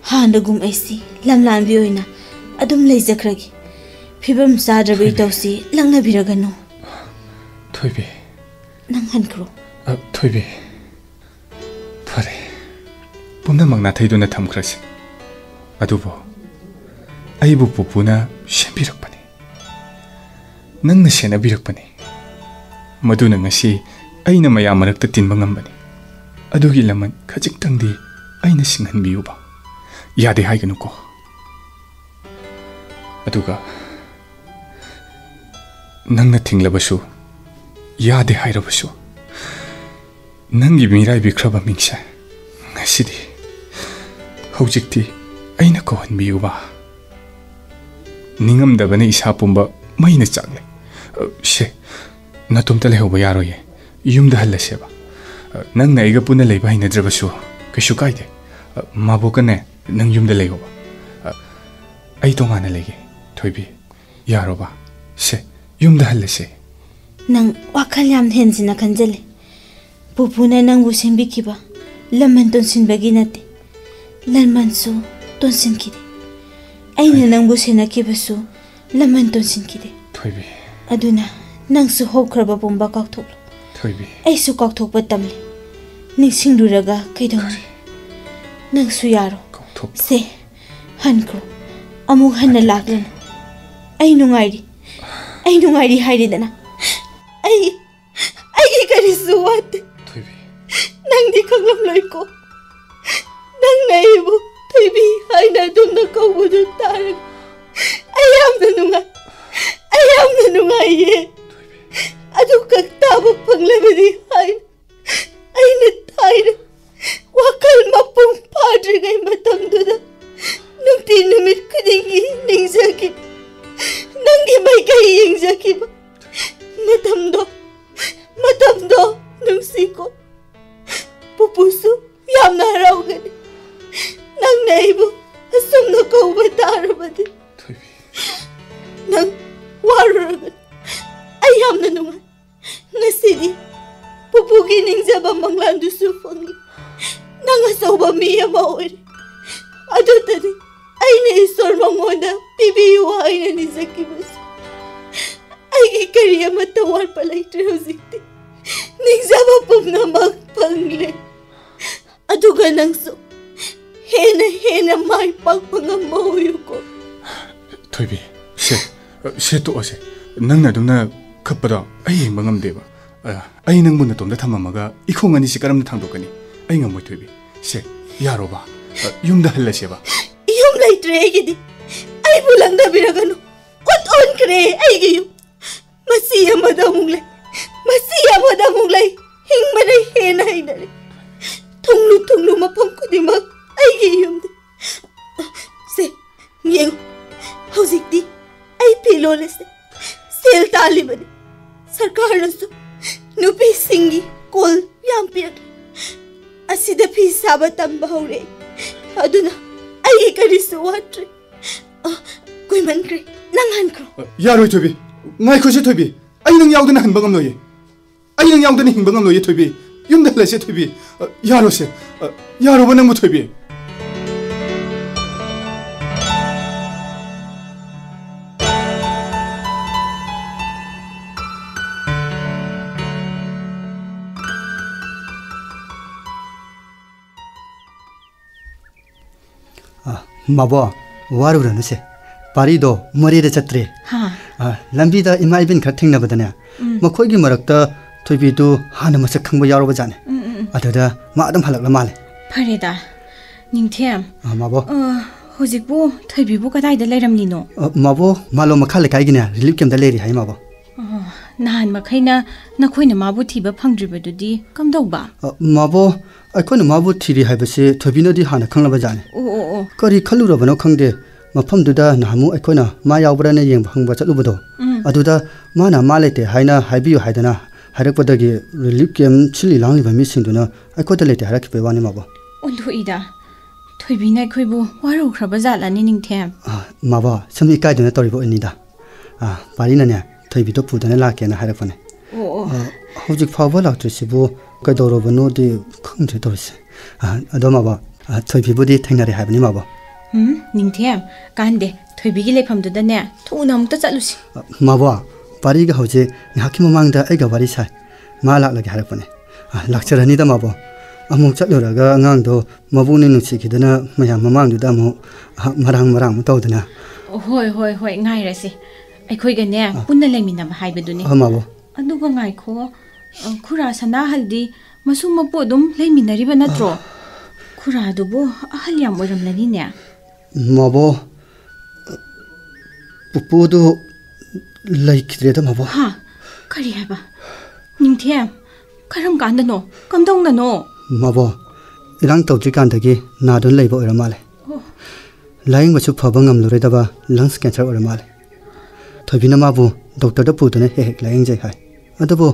ꯍꯥꯟꯅꯒꯨꯝ ꯑꯩꯁꯤ ꯂꯝꯂꯥꯟꯕꯤ ꯑꯣꯏꯅ ꯑꯗꯨꯝ ꯂꯩꯖꯈ꯭ꯔꯒꯦ꯫ ꯐꯤꯕꯝ ꯆꯥꯗ꯭ꯔꯕ ꯊꯣꯏꯕꯤ꯫ ꯏꯇꯧꯁꯤ ꯂꯛꯅꯕꯤꯔꯒꯅꯨ꯫ ꯊꯣꯏꯕꯤ꯫ ꯅꯪ ꯍꯟꯈ꯭ꯔꯣ꯫ ꯑ, ꯊꯣꯏꯕꯤ꯫ ꯐꯔꯦ, ꯄꯨꯝꯅꯃꯛ ꯅꯥꯊꯩꯗꯨꯅ ꯊꯝꯈ꯭ꯔꯁꯤ꯫ ꯑꯗꯨꯕꯨ ꯑꯩꯕꯨ ꯄꯨꯄꯨꯅ ꯁꯦꯝꯕꯤꯔꯛꯄꯅꯤ, ꯅꯪꯅ ꯁꯦꯟꯅꯕꯤꯔꯛꯄꯅꯤ꯫ ꯃꯗꯨꯅ ꯉꯁꯤ ꯑꯩꯅ ꯃꯌꯥꯝ ꯃꯔꯛꯇ ꯇꯤꯟꯕ ꯉꯝꯕꯅꯤ꯫ ꯑꯗꯨꯒꯤ ꯂꯃꯟ ꯈꯖꯤꯛꯇꯪꯗꯤ ꯑꯩꯅ ꯁꯤꯡꯍꯟꯕꯤꯌꯨꯕ꯫ ꯌꯥꯗꯦ ꯍꯥꯏꯒꯅꯨꯀꯣ꯫ ꯑꯗꯨꯒ ꯅꯪꯅ ꯊꯤꯡꯂꯕꯁꯨ, ꯌꯥꯗꯦ ꯍꯥꯏꯔꯕꯁꯨ, ꯅꯪꯒꯤ ꯃꯤꯔꯥꯏꯕꯤꯈ꯭ꯔꯕ ꯃꯤꯡꯁꯦ ꯉꯁꯤꯗꯤ, ꯍꯧꯖꯤꯛꯇꯤ ꯑꯩꯅ ꯀꯧꯍꯟꯕꯤꯌꯨꯕ꯫ ꯅꯤꯡꯉꯝꯗꯕꯅ ꯏꯁꯥ ꯄꯨꯝꯕ ꯃꯩꯅ ꯆꯥꯛꯂꯦ꯫ ꯑ, ꯁꯦ, ꯅꯇꯣꯝꯇ ꯂꯩꯍꯧꯕ ꯌꯥꯔꯣꯏꯌꯦ꯫ ꯌꯨꯝꯗ ꯍꯜꯂꯁꯦꯕ꯫ ꯑ, ꯅꯪꯅ ꯑꯩꯒ ꯄꯨꯟꯅ ꯂꯩꯕ ꯍꯩꯅꯗ꯭ꯔꯕꯁꯨ ꯀꯩꯁꯨ ꯀꯥꯏꯗꯦ꯫ ꯑ, ꯃꯥꯕꯣꯛꯀꯅꯦ, ꯅꯪ ꯌꯨꯝꯗ ꯂꯩꯍꯧꯕ꯫ ꯑ, ꯑꯩ ꯇꯣꯉꯥꯟꯅ ꯂꯩꯒꯦ, ꯊꯣꯏꯕꯤ꯫ ꯌꯥꯔꯣꯕ? ꯁꯦ, ꯌꯨꯝꯗ ꯍꯜꯂꯁꯦ꯫ ꯅꯪ ꯋꯥꯈꯜ ꯌꯥꯝ ꯍꯦꯟꯖꯤꯟꯅ ꯈꯟꯖꯜꯂꯦ꯫ ꯄꯨꯄꯨꯅ ꯅꯪꯕꯨ ꯁꯦꯝꯕꯤꯈꯤꯕ ꯂꯃꯟ ꯇꯣꯟꯁꯤꯟꯕꯒꯤ ꯅꯠꯇꯦ, ꯂꯃꯟꯁꯨ ꯇꯣꯟꯁꯤꯟꯈꯤꯗꯦ꯫ ꯑꯩꯅ ꯅꯪꯕꯨ ꯁꯦꯟꯅꯈꯤꯕꯁꯨ ꯂꯃꯟ ꯇꯣꯟꯁꯤꯟꯈꯤꯗꯦ꯫ ꯊꯣꯏꯕꯤ꯫ ꯑꯗꯨꯅ ꯅꯪꯁꯨ ꯍꯧꯈ꯭ꯔꯕ ꯄꯨꯝꯕ ꯀꯥꯎꯊꯣꯛꯂꯣ꯫ ꯊꯣꯏꯕꯤ꯫ ꯑꯩꯁꯨ ꯀꯥꯎꯊꯣꯛꯄ ꯇꯝꯂꯤ꯫ ꯅꯤꯡꯁꯤꯡꯂꯨꯔꯒ ꯀꯩꯗꯧꯅꯤ? ꯀꯔꯤ? ꯅꯪꯁꯨ ꯌꯥꯔꯣ꯫ ꯀꯥꯎꯊꯣꯛꯄ? ꯁꯦ, ꯍꯟꯈ꯭ꯔꯣ꯫ ꯑꯃꯨꯛ ꯍꯟꯅ ꯍꯟꯈ꯭ꯔꯣ꯫ ꯂꯥꯛꯂꯅꯨ꯫ ꯑꯩ ꯅꯨꯡꯉꯥꯏꯔꯤ꯫ ꯑꯩ ꯅꯨꯡꯉꯥꯏꯔꯤ ꯍꯥꯏꯔꯦꯗꯅ꯫ ꯑꯩ, ꯑꯩꯒꯤ ꯀꯔꯤꯁꯨ ꯋꯥꯠꯇꯦ꯫ ꯊꯣꯏꯕꯤ꯫ ꯅꯪꯗꯤ ꯈꯪꯂꯝꯂꯣꯏꯀꯣ꯫ ꯅꯪꯅ ꯑꯩꯕꯨ ꯊꯣꯏꯕꯤ ꯍꯥꯏꯅ ꯑꯗꯨꯝꯅ ꯀꯧꯕꯗꯨ ꯇꯥꯔꯒ ꯑꯩ ꯌꯥꯝꯅ ꯅꯨꯡꯉꯥꯏ꯫ ꯑꯩ ꯌꯥꯝꯅ ꯅꯨꯡꯉꯥꯏꯌꯦ꯫ ꯊꯣꯏꯕꯤ꯫ ꯑꯗꯨ ꯈꯛ ꯇꯥꯕ ꯐꯪꯂꯕꯗꯤ ꯍꯥꯏꯅ ꯑꯩꯅ ꯊꯥꯏꯅ ꯋꯥꯈꯜ ꯃꯄꯨꯡ ꯐꯥꯗ꯭ꯔꯤꯉꯩ ꯃꯇꯝꯗꯨꯗ ꯅꯨꯡꯇꯤ ꯅꯨꯃꯤꯠ ꯈꯨꯗꯤꯡꯒꯤ ꯅꯤꯡꯖꯈꯤꯕ, ꯅꯪꯒꯤ ꯃꯥꯏꯀꯩ ꯌꯦꯡꯖꯈꯤꯕ ꯃꯇꯝꯗꯣ, ꯃꯇꯝꯗꯣ ꯅꯨꯡꯁꯤꯀꯣ꯫ ꯄꯨꯄꯨꯁꯨ ꯌꯥꯝꯅ ꯍꯔꯥꯎꯒꯅꯤ ꯅꯪꯅ ꯑꯩꯕꯨ ꯑꯁꯨꯝꯅ ꯀꯧꯕ ꯇꯥꯔꯕꯗꯤ꯫ ꯊꯣꯏꯕꯤ꯫ ꯅꯪ ꯋꯥꯔꯨꯔꯒꯅꯨ꯫ ꯑꯩ ꯌꯥꯝꯅ ꯅꯨꯡꯉꯥꯏ꯫ ꯉꯁꯤꯗꯤ ꯄꯨꯄꯨꯒꯤ ꯅꯤꯡꯖꯕ ꯃꯪꯂꯥꯟꯗꯨꯁꯨ ꯐꯪꯉꯤ꯫ ꯅꯪ ꯑꯆꯧꯕ ꯃꯤ ꯑꯃ ꯑꯣꯏꯔꯦ꯫ ꯑꯗꯨꯗꯗꯤ ꯑꯩꯅ ꯏꯁꯣꯔ ꯃꯉꯣꯟꯗ ꯄꯤꯕꯤꯌꯨ ꯍꯥꯏꯅ ꯅꯤꯖꯈꯤꯕꯁꯨ ꯑꯩꯒꯤ ꯀꯔꯤ ꯑꯃꯠꯇ ꯋꯥꯠꯄ ꯂꯩꯇ꯭ꯔꯦ ꯍꯧꯖꯤꯛꯇꯤ꯫ ꯅꯤꯡꯖꯕ ꯄꯨꯝꯅꯃꯛ ꯐꯪꯂꯦ꯫ ꯑꯗꯨꯒ ꯅꯪꯁꯨ ꯍꯦꯟꯅ ꯍꯦꯟꯅ ꯃꯥꯏ ꯄꯥꯛꯄ ꯉꯝꯕ ꯑꯣꯏꯌꯨꯀꯣ꯫ ꯊꯣꯏꯕꯤ, ꯁꯦ, ꯁꯦ ꯇꯣꯛꯑꯁꯦ꯫ ꯅꯪꯅ ꯑꯗꯨꯝꯅ ꯈꯞꯄꯗꯣ ꯑꯩ ꯌꯦꯡꯕ ꯉꯝꯗꯦꯕ꯫ ꯑ, ꯑꯩ ꯅꯪꯕꯨ ꯅꯇꯣꯝꯇ ꯊꯝꯃꯝꯃꯒ ꯏꯈꯣꯡ ꯑꯅꯤꯁꯤ ꯀꯔꯝꯅ ꯊꯥꯡꯗꯣꯛꯀꯅꯤ? ꯑꯩ ꯉꯝꯃꯣꯏ ꯊꯣꯏꯕꯤ꯫ ꯁꯦ, ꯌꯥꯔꯣꯕ? ꯑ, ꯌꯨꯝꯗ ꯍꯜꯂꯁꯦꯕ꯫ ꯌꯨꯝ ꯂꯩꯇ꯭ꯔꯦ ꯑꯩꯒꯤꯗꯤ꯫ ꯑꯩꯕꯨ ꯂꯪꯊꯕꯤꯔꯒꯅꯨ꯫ ꯑꯣꯠ ꯑꯣꯟꯈ꯭ꯔꯦ ꯑꯩꯒꯤ ꯌꯨꯝ꯫ ꯃꯁꯤ ꯑꯃꯗ ꯑꯃꯨꯛ ꯂꯩ, ꯃꯁꯤ ꯑꯃꯗ ꯑꯃꯨꯛ ꯂꯩ꯫ ꯍꯤꯡꯕꯅ ꯍꯦꯟꯅ ꯍꯩꯅꯔꯦ꯫ ꯊꯨꯡꯂꯨ ꯊꯨꯡꯂꯨ ꯃꯐꯝ ꯈꯨꯗꯤꯡꯃꯛ ꯑꯩꯒꯤ ꯌꯨꯝꯗꯤ꯫ ꯁꯦ, ꯌꯦꯡꯉꯨ, ꯍꯧꯖꯤꯛꯇꯤ ꯑꯩ ꯐꯤ ꯂꯣꯜꯂꯤꯁꯦ ꯁꯦꯜ ꯇꯥꯜꯂꯤꯕꯅꯤ꯫ ꯁꯔꯀꯥꯔꯅꯁꯨ ꯅꯨꯄꯤꯁꯤꯡꯒꯤ ꯀꯣꯜ ꯌꯥꯝ ꯄꯤꯔꯛꯂꯦ꯫ ꯑꯁꯤꯗ ꯐꯤ ꯁꯥꯕ ꯇꯝꯕ ꯍꯧꯔꯦ꯫ ꯑꯗꯨꯅ ꯑꯩꯒꯤ ꯀꯔꯤꯁꯨ ꯋꯥꯠꯇ꯭ꯔꯦ꯫ ꯑ, ꯀꯨꯏꯃꯟꯈ꯭ꯔꯦ꯫ ꯅꯪ ꯍꯟꯈ꯭ꯔꯣ꯫ ꯌꯥꯔꯣꯏ ꯊꯣꯏꯕꯤ꯫ ꯉꯥꯏꯈꯣꯁꯤ ꯊꯣꯏꯕꯤ꯫ ꯑꯩ ꯅꯪ ꯌꯥꯎꯗꯅ ꯍꯟꯕ ꯉꯝꯂꯣꯏꯌꯦ꯫ ꯑꯩ ꯅꯪ ꯌꯥꯎꯗꯅ ꯍꯤꯡꯕ ꯉꯝꯂꯣꯏꯌꯦ ꯊꯣꯏꯕꯤ꯫ ꯌꯨꯝꯗ ꯍꯜꯂꯁꯦ ꯊꯣꯏꯕꯤ꯫ ꯑ, ꯌꯥꯔꯣꯁꯦ꯫ ꯑ, ꯌꯥꯔꯣꯕ ꯅꯪꯕꯨ ꯊꯣꯏꯕꯤ꯫ ꯃꯥꯕꯣ, ꯋꯥꯔꯨꯔꯅꯨꯁꯦ꯫ ꯄꯥꯔꯤꯗꯣ ꯃꯣꯔꯦꯗ ꯆꯠꯇ꯭ꯔꯦ꯫ ꯍꯥ? ꯑ, ꯂꯝꯕꯤꯗ ꯏꯃꯥ ꯏꯕꯦꯟ ꯈꯔ ꯊꯦꯡꯅꯕꯗꯅꯦ, ꯎꯝ꯫ ꯃꯈꯣꯏꯒꯤ ꯃꯔꯛꯇ ꯊꯣꯏꯕꯤꯗꯨ ꯍꯥꯟꯅ ꯃꯁꯛ ꯈꯪꯕ ꯌꯥꯎꯔꯕꯖꯥꯠꯅꯤ꯫ ꯎꯝ, ꯎꯝ, ꯎꯝ꯫ ꯑꯗꯨꯗ ꯃꯥ ꯑꯗꯨꯝ ꯍꯜꯂꯛꯂ ꯃꯥꯜꯂꯦ꯫ ꯐꯔꯦꯗ꯫ ꯅꯤꯡꯊꯦꯝ꯫ ꯑ, ꯃꯥꯕꯣ꯫ ꯑ, ꯍꯧꯖꯤꯛꯄꯨ ꯊꯣꯏꯕꯤꯕꯨ ꯀꯗꯥꯏꯗ ꯂꯩꯔꯝꯂꯤꯅꯣ? ꯑ, ꯃꯥꯕꯣ, ꯃꯥꯂꯣꯝ ꯃꯈꯥ ꯂꯩꯀꯥꯏꯒꯤꯅꯦ, relief camp ꯇ ꯂꯩꯔꯤ ꯍꯥꯏ, ꯃꯥꯕꯣ꯫ ꯑꯣ, ꯅꯍꯥꯟ ꯃꯈꯩꯅ ꯅꯈꯣꯏꯅ ꯃꯥꯕꯨ ꯊꯤꯕ ꯐꯪꯗ꯭ꯔꯤꯕꯗꯨꯗꯤ ꯀꯝꯗꯧꯕ? ꯑ, ꯃꯥꯕꯣ, ꯑꯩꯈꯣꯏꯅ ꯃꯥꯕꯨ ꯊꯤꯔꯤ ꯍꯥꯏꯕꯁꯤ ꯊꯣꯏꯕꯤꯅꯗꯤ ꯍꯥꯟꯅ ꯈꯪꯂꯕ ꯖꯥꯠꯅꯤ꯫ ꯑꯣ, ꯑꯣ, ꯑꯣ꯫ ꯀꯔꯤ ꯈꯜꯂꯨꯔꯕꯅꯣ ꯈꯪꯗꯦ, ꯃꯐꯝꯗꯨꯗ ꯅꯍꯥꯟꯃꯨꯛ ꯑꯩꯈꯣꯏꯅ ꯃꯥ ꯌꯥꯎꯕ꯭ꯔꯥꯅ ꯌꯦꯡꯕ ꯍꯪꯕ ꯆꯠꯂꯨꯕꯗꯣ, ꯎꯝ꯫ ꯑꯗꯨꯗ ꯃꯥꯅ ꯃꯥ ꯂꯩꯇꯦ ꯍꯥꯏꯅ ꯍꯥꯏꯕꯤꯌꯨ ꯍꯥꯏꯗꯅ ꯍꯥꯏꯔꯛꯄꯗꯒꯤ relief camp ꯁꯤꯜꯂꯤ ꯂꯥꯡꯂꯤꯕ ꯃꯤꯁꯤꯡꯗꯨꯅ ꯑꯩꯈꯣꯏꯗ ꯂꯩꯇꯦ ꯍꯥꯏꯔꯛꯈꯤꯕꯒꯤ ꯋꯥꯅꯤ, ꯃꯥꯕꯣ꯫ ꯑꯣꯟꯊꯣꯛꯏꯗ, ꯊꯣꯏꯕꯤꯅ ꯑꯩꯈꯣꯏꯕꯨ ꯋꯥꯔꯧꯈ꯭ꯔꯕ ꯖꯥꯠꯂꯅꯤ, ꯅꯤꯡꯊꯦꯝ꯫ ꯑ, ꯃꯥꯕꯣ, ꯁꯨꯝ ꯏꯀꯥꯏꯗꯨꯅ ꯇꯧꯔꯤꯕ ꯑꯣꯏꯅꯤꯗ꯫ ꯑ, ꯄꯥꯔꯤꯅꯅꯦ, ꯊꯣꯏꯕꯤꯗꯣ ꯄꯨꯗꯨꯅ ꯂꯥꯛꯀꯦꯅ ꯍꯥꯏꯔꯛꯄꯅꯦ꯫ ꯑꯣ, ꯑꯣ꯫ ꯑ, ꯍꯧꯖꯤꯛ ꯐꯥꯎꯕ ꯂꯥꯛꯇ꯭ꯔꯤꯁꯤꯕꯨ ꯀꯩꯗꯧꯔꯕꯅꯣꯗꯤ ꯈꯪꯗ꯭ꯔꯦ ꯇꯧꯔꯤꯁꯦ꯫ ꯑ, ꯑꯗꯣ ꯃꯥꯕꯣ, ꯑ, ꯊꯣꯏꯕꯤꯕꯨꯗꯤ ꯊꯦꯡꯅꯔꯦ ꯍꯥꯏꯕꯅꯤ, ꯃꯥꯕꯣ꯫ ꯎꯝ, ꯅꯤꯡꯊꯦꯝ, ꯀꯥꯟꯗꯦ, ꯊꯣꯏꯕꯤꯒꯤ ꯂꯩꯐꯝꯗꯨꯗꯅꯦ, ꯊꯨꯅ ꯑꯃꯨꯛꯇ ꯆꯠꯂꯨꯁꯤ꯫ ꯑ, ꯃꯥꯕꯣ, ꯄꯥꯔꯤꯒ ꯍꯧꯖꯤꯛ ꯉꯥꯏꯍꯥꯛꯀꯤ ꯃꯃꯥꯡꯗ ꯑꯩꯒ ꯋꯥꯔꯤ ꯁꯥꯏ꯫ ꯃꯥ ꯂꯥꯛꯂꯒꯦ ꯍꯥꯏꯔꯛꯄꯅꯦ꯫ ꯑ, ꯂꯥꯛꯆꯔꯅꯤꯗ, ꯃꯥꯕꯣ꯫ ꯑꯃꯨꯛ ꯆꯠꯂꯨꯔꯒ ꯑꯉꯥꯡꯗꯣ ꯃꯕꯨꯡꯅ ꯅꯨꯡꯁꯤꯈꯤꯗꯅ ꯃꯌꯥꯝ ꯃꯃꯥꯡꯗꯨꯗ ꯑꯃꯨꯛ, ꯑ, ꯃꯔꯥꯡ ꯃꯔꯥꯡ ꯑꯃꯨꯛ ꯇꯧꯗꯅ꯫ ꯍꯣꯏ, ꯍꯣꯏ, ꯍꯣꯏ, ꯉꯥꯏꯔꯁꯤ꯫ ꯑꯩꯈꯣꯏꯒꯅꯦ, ꯑ꯫ ꯄꯨꯟꯅ ꯂꯩꯃꯤꯟꯅꯕ ꯍꯥꯏꯕꯗꯨꯅꯤ꯫ ꯑ, ꯃꯥꯕꯣ꯫ ꯑꯗꯨꯒ ꯉꯥꯏꯈꯣ, ꯑ, ꯈꯨꯔꯥ ꯁꯅꯥꯍꯜꯗꯤ ꯃꯁꯨ ꯃꯄꯨ ꯑꯗꯨꯝ ꯂꯩꯃꯤꯟꯅꯔꯤꯕ ꯅꯠꯇ꯭ꯔꯣ? ꯑ꯫ ꯈꯨꯔꯥꯗꯨꯕꯨ ꯑꯍꯜ ꯌꯥꯝ ꯑꯣꯏꯔꯝꯂꯅꯤꯅꯦ꯫ ꯃꯥꯕꯣ, ꯄꯨꯄꯨꯗꯨ ꯂꯩꯈꯤꯗ꯭ꯔꯦꯗ, ꯃꯥꯕꯣ꯫ ꯍꯥ? ꯀꯔꯤ ꯍꯥꯏꯕ? ꯅꯤꯡꯊꯦꯝ, ꯀꯔꯝ ꯀꯥꯟꯗꯅꯣ? ꯀꯝꯗꯧꯅꯅꯣ? ꯃꯥꯕꯣ, ꯏꯔꯥꯡ ꯇꯧꯗ꯭ꯔꯤꯀꯥꯟꯗꯒꯤ ꯅꯥꯗꯨꯅ ꯂꯩꯕ ꯑꯣꯏꯔ ꯃꯥꯜꯂꯦ꯫ ꯑꯣ꯫ ꯂꯥꯌꯦꯡꯕꯁꯨ ꯐꯕ ꯉꯝꯂꯔꯣꯏꯗꯕ lungs cancer ꯑꯣꯏꯔ ꯃꯥꯜꯂꯦ꯫ ꯊꯣꯏꯕꯤꯅ ꯃꯥꯕꯨ ꯗꯣꯛꯇꯔꯗ ꯄꯨꯗꯨꯅ ꯍꯦꯛ ꯍꯦꯛ ꯂꯥꯌꯦꯡꯖꯩ ꯍꯥꯏ꯫ ꯑꯗꯨꯕꯨ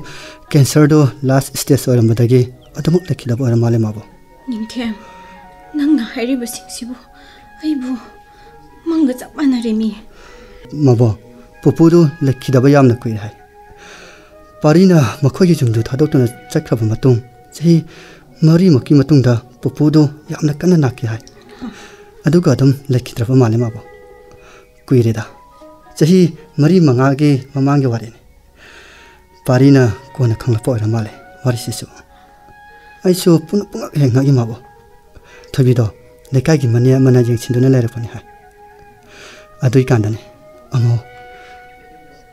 cancer ꯗꯨ last stage ꯑꯣꯏꯔꯝꯕꯗꯒꯤ ꯑꯗꯨꯃꯛ ꯂꯩꯈꯤꯗꯕ ꯑꯣꯏꯔ ꯃꯥꯜꯂꯦ, ꯃꯥꯕꯣ꯫ ꯅꯤꯡꯊꯦꯝ, ꯅꯪꯅ ꯍꯥꯏꯔꯤꯕꯁꯤꯡꯁꯤꯕꯨ ꯑꯩꯕꯨ ꯃꯪꯒ ꯆꯞ ꯃꯥꯟꯅꯔꯦꯃꯤ꯫ ꯃꯥꯕꯣ, ꯄꯨꯄꯨꯗꯨ ꯂꯩꯈꯤꯗꯕ ꯌꯥꯝꯅ ꯀꯨꯏꯔꯦ ꯍꯥꯏ꯫ ꯄꯥꯔꯤꯅ ꯃꯈꯣꯏꯒꯤ ꯌꯨꯝꯗꯨ ꯊꯥꯗꯣꯛꯇꯨꯅ ꯆꯠꯈ꯭ꯔꯕ ꯃꯇꯨꯡ, ꯆꯍꯤ ꯃꯔꯤꯃꯨꯛꯀꯤ ꯃꯇꯨꯡꯗ ꯄꯨꯄꯨꯗꯨ ꯌꯥꯝꯅ ꯀꯟꯅ ꯅꯥꯈꯤ ꯍꯥꯏ꯫ ꯑꯗꯨꯒ ꯑꯗꯨꯝ ꯂꯩꯈꯤꯗ꯭ꯔꯕ ꯃꯥꯜꯂꯦ, ꯃꯥꯕꯣ꯫ ꯀꯨꯏꯔꯦꯗ꯫ ꯆꯍꯤ ꯃꯔꯤ ꯃꯉꯥꯒꯤ ꯃꯃꯥꯡꯒꯤ ꯋꯥꯔꯤꯅꯤ꯫ ꯄꯥꯔꯤꯅ ꯀꯣꯟꯅ ꯈꯪꯂꯛꯄ ꯑꯣꯏꯔ ꯃꯥꯜꯂꯦ ꯋꯥꯔꯤꯁꯤꯁꯨ꯫ ꯑꯩꯁꯨ ꯄꯨꯡ-, ꯄꯨꯡꯉꯛ ꯍꯦꯛ ꯉꯛꯏ, ꯃꯥꯕꯣ꯫ ꯊꯣꯏꯕꯤꯗꯣ ꯂꯩꯀꯥꯏꯒꯤ ꯃꯅꯦ ꯑꯃꯅ ꯌꯦꯡꯁꯤꯟꯗꯨꯅ ꯂꯩꯔꯛꯄꯅꯤ ꯍꯥꯏ꯫ ꯑꯗꯨꯏꯀꯥꯟꯗꯅꯤ ꯑꯃꯨꯛ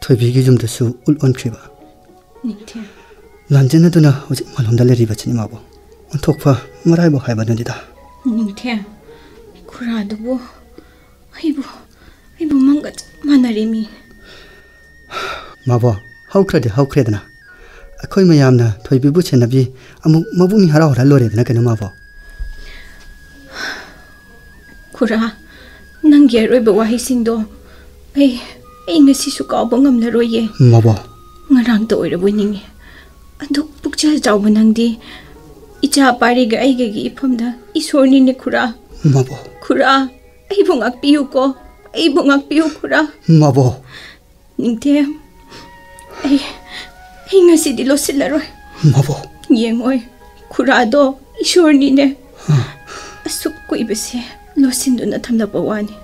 ꯊꯣꯏꯕꯤꯒꯤ ꯌꯨꯝꯗꯁꯨ ꯎꯠ ꯑꯣꯟꯈ꯭ꯔꯤꯕ꯫ ꯅꯤꯡꯊꯦꯝ꯫ ꯂꯥꯟꯖꯦꯟꯅꯗꯨꯅ ꯍꯧꯖꯤꯛ ꯃꯥꯂꯣꯝꯗ ꯂꯩꯔꯤꯕꯁꯤꯅꯤ ꯃꯥꯕꯨ꯫ ꯑꯣꯟꯊꯣꯛꯄ ꯃꯔꯥꯏꯕꯛ ꯍꯥꯏꯕꯗꯨꯅꯤꯗ꯫ ꯅꯤꯡꯊꯦꯝ, ꯈꯨꯔꯥꯗꯨꯕꯨ ꯑꯩꯕꯨ, ꯑꯩꯕꯨ ꯃꯪꯒ ꯆꯞ ꯃꯥꯟꯅꯔꯦ ꯃꯤ꯫ ꯃꯥꯕꯣ, ꯍꯧꯈ꯭ꯔꯗꯤ ꯍꯧꯈ꯭ꯔꯦꯗꯅ꯫ ꯑꯩꯈꯣꯏ ꯃꯌꯥꯝꯅ ꯊꯣꯏꯕꯤꯕꯨ ꯁꯦꯟꯅꯕꯤ, ꯑꯃꯨꯛ ꯃꯕꯨꯛꯅꯤꯡ ꯍꯔꯥꯎ ꯍꯔꯥ ꯂꯣꯏꯔꯦꯗꯅ ꯀꯩꯅꯣ ꯃꯥꯕꯣ꯫ ꯈꯨꯔꯥ, ꯅꯪꯒꯤ ꯑꯔꯣꯏꯕ ꯋꯥꯍꯩꯁꯤꯡꯗꯣ ꯑꯩ, ꯑꯩ ꯉꯁꯤꯁꯨ ꯀꯥꯎꯕ ꯉꯝꯂꯔꯣꯏꯌꯦ꯫ ꯃꯥꯕꯣ꯫ ꯉꯔꯥꯡꯇ ꯑꯣꯏꯔꯕꯣꯏ ꯅꯤꯡꯉꯤ꯫ ꯑꯗꯨꯛ ꯄꯨꯛꯆꯦꯜ ꯆꯥꯎꯕ ꯅꯪꯗꯤ ꯏꯆꯥ ꯄꯥꯔꯤꯒ ꯑꯩꯒꯒꯤ ꯏꯐꯝꯗ ꯏꯁꯣꯔꯅꯤꯅꯦ ꯈꯨꯔꯥ꯫ ꯃꯥꯕꯣ꯫ ꯈꯨꯔꯥ, ꯑꯩꯕꯨ ꯉꯥꯛꯄꯤꯌꯨꯀꯣ, ꯑꯩꯕꯨ ꯉꯥꯛꯄꯤꯌꯨ ꯈꯨꯔꯥ꯫ ꯃꯥꯕꯣ꯫ ꯅꯤꯡꯊꯦꯝ, ꯑꯩ, ꯑꯩ ꯉꯁꯤꯗꯤ ꯂꯣꯠꯁꯤꯜꯂꯔꯣꯏ꯫ ꯃꯥꯕꯣ꯫ ꯌꯦꯡꯉꯣꯏ, ꯈꯨꯔꯥꯗꯣ ꯏꯁꯣꯔꯅꯤꯅꯦ꯫ ꯍꯥ꯫ ꯑꯁꯨꯛ ꯀꯨꯏꯕꯁꯦ ꯂꯣꯠꯁꯤꯟꯗꯨꯅ ꯊꯝꯂꯛꯄ ꯋꯥꯅꯤ꯫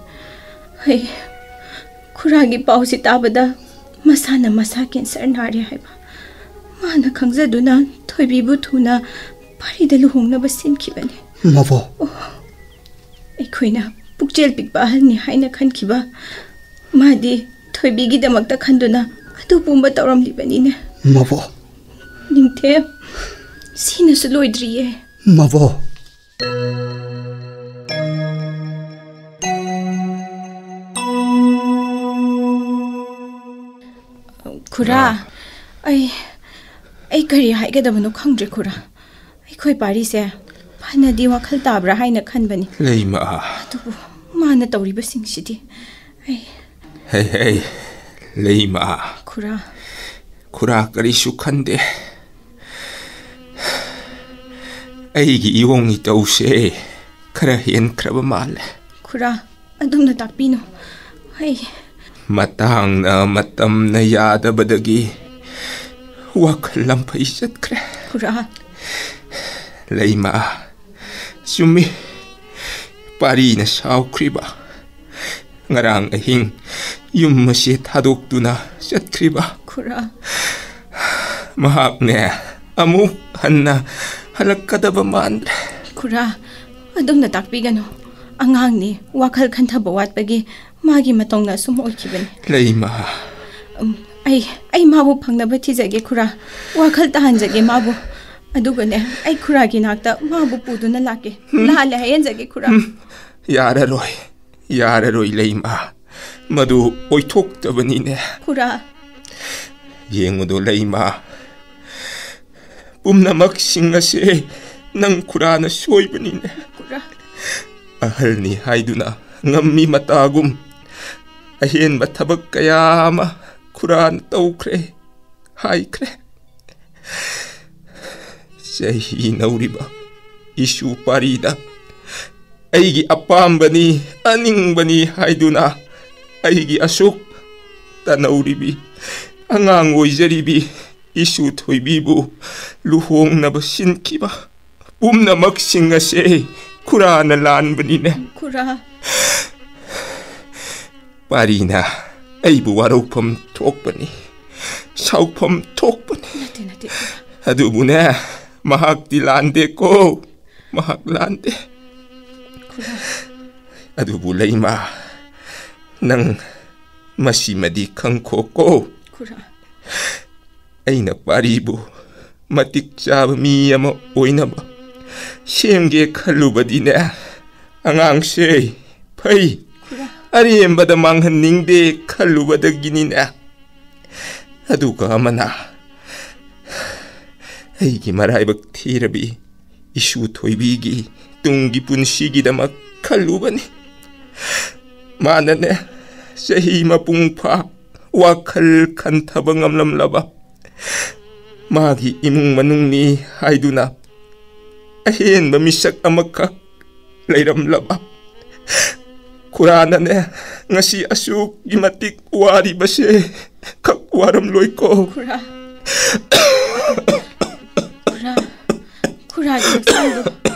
ꯑꯩ ꯈꯨꯔꯥꯒꯤ ꯄꯥꯎꯁꯤ ꯇꯥꯕꯗ ꯃꯁꯥꯅ ꯃꯁꯥ ꯀꯦꯟꯁꯔ ꯅꯥꯔꯦ ꯍꯥꯏꯕ ꯃꯥꯅ ꯈꯪꯖꯗꯨꯅ ꯊꯣꯏꯕꯤꯕꯨ ꯊꯨꯅ ꯄꯥꯔꯤꯗ ꯂꯨꯍꯣꯡꯅꯕ ꯁꯤꯟꯈꯤꯕꯅꯤ꯫ ꯃꯥꯕꯣ꯫ ꯑꯣ, ꯑꯩꯈꯣꯏꯅ ꯄꯨꯛꯆꯦꯜ ꯄꯤꯛꯄ ꯑꯍꯜꯅꯤ ꯍꯥꯏꯅ ꯈꯟꯈꯤꯕ ꯃꯥꯗꯤ ꯊꯣꯏꯕꯤꯒꯤꯗꯃꯛꯇ ꯈꯟꯗꯨꯅ ꯑꯗꯨ ꯄꯨꯝꯕ ꯇꯧꯔꯝꯂꯤꯕꯅꯤꯅꯦ꯫ ꯃꯥꯕꯣ꯫ ꯅꯤꯡꯊꯦꯝ, ꯁꯤꯅꯁꯨ ꯂꯣꯏꯗ꯭ꯔꯤꯌꯦ꯫ ꯃꯥꯕꯣ꯫ ꯈꯨꯔꯥ, ꯑꯥ꯫ ꯑꯩ, ꯑꯩ ꯀꯔꯤ ꯍꯥꯏꯒꯗꯕꯅꯣ ꯈꯪꯗ꯭ꯔꯦ ꯈꯨꯔꯥ꯫ ꯑꯩꯈꯣꯏ ꯄꯥꯔꯤꯁꯦ ꯐꯅꯗꯤ ꯋꯥꯈꯜ ꯇꯥꯕ꯭ꯔꯥ ꯍꯥꯏꯅ ꯈꯟꯕꯅꯤ꯫ ꯂꯩꯃ꯫ ꯑꯗꯨꯕꯨ ꯃꯥꯅ ꯇꯧꯔꯤꯕꯁꯤꯡꯁꯤꯗꯤ ꯑꯩ ꯍꯩ, ꯍꯩ, ꯂꯩꯃ꯫ ꯈꯨꯔꯥ꯫ ꯈꯨꯔꯥ ꯀꯔꯤꯁꯨ ꯈꯟꯗꯦ꯫ ꯑꯩꯒꯤ ꯏꯋꯣꯡ ꯏꯇꯧꯁꯦ ꯈꯔ ꯍꯦꯟꯈ꯭ꯔꯕ ꯃꯥꯜꯂꯦ꯫ ꯈꯨꯔꯥ, ꯑꯗꯨꯝꯅ ꯇꯥꯛꯄꯤꯅꯨ꯫ ꯑꯩ ꯃꯇꯥꯡꯅ ꯃꯇꯝꯅ ꯌꯥꯗꯕꯗꯒꯤ ꯋꯥꯈꯜ ꯂꯝꯐꯩ ꯆꯠꯈ꯭ꯔꯦ꯫ ꯈꯨꯔꯥ꯫ ꯂꯩꯃ, ꯆꯨꯝꯃꯤ꯫ ꯄꯥꯔꯤꯅ ꯁꯥꯎꯈ꯭ꯔꯤꯕ꯫ ꯉꯔꯥꯡ ꯑꯍꯤꯡ ꯌꯨꯝ ꯑꯁꯤ ꯊꯥꯗꯣꯛꯇꯨꯅ ꯆꯠꯈ꯭ꯔꯤꯕ꯫ ꯈꯨꯔꯥ꯫ ꯃꯍꯥꯛꯅꯦ ꯑꯃꯨꯛ ꯍꯟꯅ ꯍꯜꯂꯛꯀꯗꯕ ꯃꯥꯟꯗ꯭ꯔꯦ꯫ ꯈꯨꯔꯥ, ꯑꯗꯨꯝꯅ ꯇꯥꯛꯄꯤꯒꯅꯨ꯫ ꯑꯉꯥꯡꯅꯤ, ꯋꯥꯈꯜ ꯈꯟꯊꯕ ꯋꯥꯠꯄꯒꯤ ꯃꯥꯒꯤ ꯃꯇꯧꯅ ꯑꯁꯨꯝ ꯑꯣꯏꯈꯤꯕꯅꯤ꯫ ꯂꯩꯃ꯫ ꯎꯝ, ꯑꯩ, ꯑꯩ ꯃꯥꯕꯨ ꯐꯪꯅꯕ ꯊꯤꯖꯒꯦ, ꯈꯨꯔꯥ꯫ ꯋꯥꯈꯜ ꯇꯥꯍꯟꯖꯒꯦ ꯃꯥꯕꯨ꯫ ꯑꯗꯨꯒꯅꯦ, ꯑꯩ ꯈꯨꯔꯥꯒꯤ ꯅꯥꯛꯇ ꯃꯥꯕꯨ ꯄꯨꯗꯨꯅ ꯂꯥꯛꯀꯦ꯫ ꯂꯥꯜꯂꯦ ꯍꯥꯏꯍꯟꯖꯒꯦ, ꯈꯨꯔꯥ꯫ ꯌꯥꯔꯔꯣꯏ, ꯌꯥꯔꯔꯣꯏ, ꯂꯩꯃ꯫ ꯃꯗꯨ ꯑꯣꯏꯊꯣꯛꯇꯕꯅꯤꯅꯦ꯫ ꯈꯨꯔꯥ꯫ ꯌꯦꯡꯉꯨꯗꯣ, ꯂꯩꯃ꯫ ꯄꯨꯝꯅꯃꯛꯁꯤꯡ ꯑꯁꯦ ꯅꯪ ꯈꯨꯔꯥꯅ ꯁꯣꯏꯕꯅꯤꯅꯦ꯫ ꯈꯨꯔꯥ꯫ ꯑꯍꯜꯅꯤ ꯍꯥꯏꯗꯨꯅ ꯉꯝꯃꯤ ꯃꯇꯥꯒꯨꯝ ꯑꯍꯦꯟꯕ ꯊꯕꯛ ꯀꯌꯥ ꯑꯃ ꯈꯨꯔꯥꯅ ꯇꯧꯈ꯭ꯔꯦ, ꯍꯥꯏꯈ꯭ꯔꯦ꯫ ꯆꯍꯤ ꯅꯧꯔꯤꯕ ꯏꯁꯨ ꯄꯥꯔꯤꯗ ꯑꯩꯒꯤ ꯑꯄꯥꯝꯕꯅꯤ, ꯑꯅꯤꯡꯕꯅꯤ ꯍꯥꯏꯗꯨꯅ ꯑꯩꯒꯤ ꯑꯁꯨꯛ ꯇꯅꯧꯔꯤꯕꯤ, ꯑꯉꯥꯡ ꯑꯣꯏꯖꯔꯤꯕꯤ ꯏꯁꯨ ꯊꯣꯏꯕꯤꯕꯨ ꯂꯨꯍꯣꯡꯅꯕ ꯁꯤꯟꯈꯤꯕ ꯄꯨꯝꯅꯃꯛꯁꯤꯡ ꯑꯁꯦ ꯈꯨꯔꯥꯅ ꯂꯥꯟꯕꯅꯤꯅꯦ꯫ ꯈꯨꯔꯥ꯫ ꯄꯥꯔꯤꯅ ꯑꯩꯕꯨ ꯋꯥꯔꯧꯐꯝ ꯊꯣꯛꯄꯅꯤ, ꯁꯥꯎꯐꯝ ꯊꯣꯛꯄꯅꯤ꯫ ꯅꯠꯇꯦ, ꯅꯠꯇꯦ, ꯈꯨꯔꯥ꯫ ꯑꯗꯨꯕꯨꯅꯦ, ꯃꯍꯥꯛꯇꯤ ꯂꯥꯟꯗꯦꯀꯣ, ꯃꯍꯥꯛ ꯂꯥꯟꯗꯦ꯫ ꯈꯨꯔꯥ꯫ ꯑꯗꯨꯕꯨ ꯂꯩꯃ, ꯅꯪ ꯃꯁꯤꯃꯗꯤ ꯈꯪꯈꯣꯀꯣ꯫ ꯈꯨꯔꯥ꯫ ꯑꯩꯅ ꯄꯥꯔꯤꯕꯨ ꯃꯇꯤꯛ ꯆꯥꯕ ꯃꯤ ꯑꯃ ꯑꯣꯏꯅꯕ ꯁꯦꯝꯒꯦ ꯈꯜꯂꯨꯕꯗꯤꯅꯦ, ꯑꯉꯥꯡꯁꯦ ꯐꯩ, ꯈꯨꯔꯥ꯫ ꯑꯔꯦꯝꯕꯗ ꯃꯥꯡꯍꯟꯅꯤꯡꯗꯦ ꯈꯜꯂꯨꯕꯗꯒꯤꯅꯤꯅꯦ꯫ ꯑꯗꯨꯒ ꯑꯃꯅ ꯑꯩꯒꯤ ꯃꯔꯥꯏꯕꯛ ꯊꯤꯔꯕꯤ ꯏꯁꯨ ꯊꯣꯏꯕꯤꯒꯤ ꯇꯨꯡꯒꯤ ꯄꯨꯟꯁꯤꯒꯤꯗꯃꯛ ꯈꯜꯂꯨꯕꯅꯤ꯫ ꯃꯥꯅꯅꯦ, ꯆꯍꯤ ꯃꯄꯨꯡ ꯐꯥ ꯋꯥꯈꯜ ꯈꯟꯊꯕ ꯉꯝꯂꯝꯂꯕ, ꯃꯥꯒꯤ ꯏꯃꯨꯡ ꯃꯅꯨꯡꯅꯤ ꯍꯥꯏꯗꯨꯅ ꯑꯍꯦꯟꯕ ꯃꯤꯁꯛ ꯑꯃꯈꯛ ꯂꯩꯔꯝꯂꯕ, ꯈꯨꯔꯥꯅꯅꯦ, ꯉꯁꯤ ꯑꯁꯨꯛꯀꯤ ꯃꯇꯤꯛ ꯋꯥꯔꯤꯕꯁꯦ ꯈꯛ ꯋꯥꯔꯝꯂꯣꯏꯀꯣ꯫ ꯈꯨꯔꯥ꯫ ꯈꯨꯔꯥ, ꯈꯨꯔꯥꯒꯤ ꯍꯛꯆꯥꯡꯗꯣ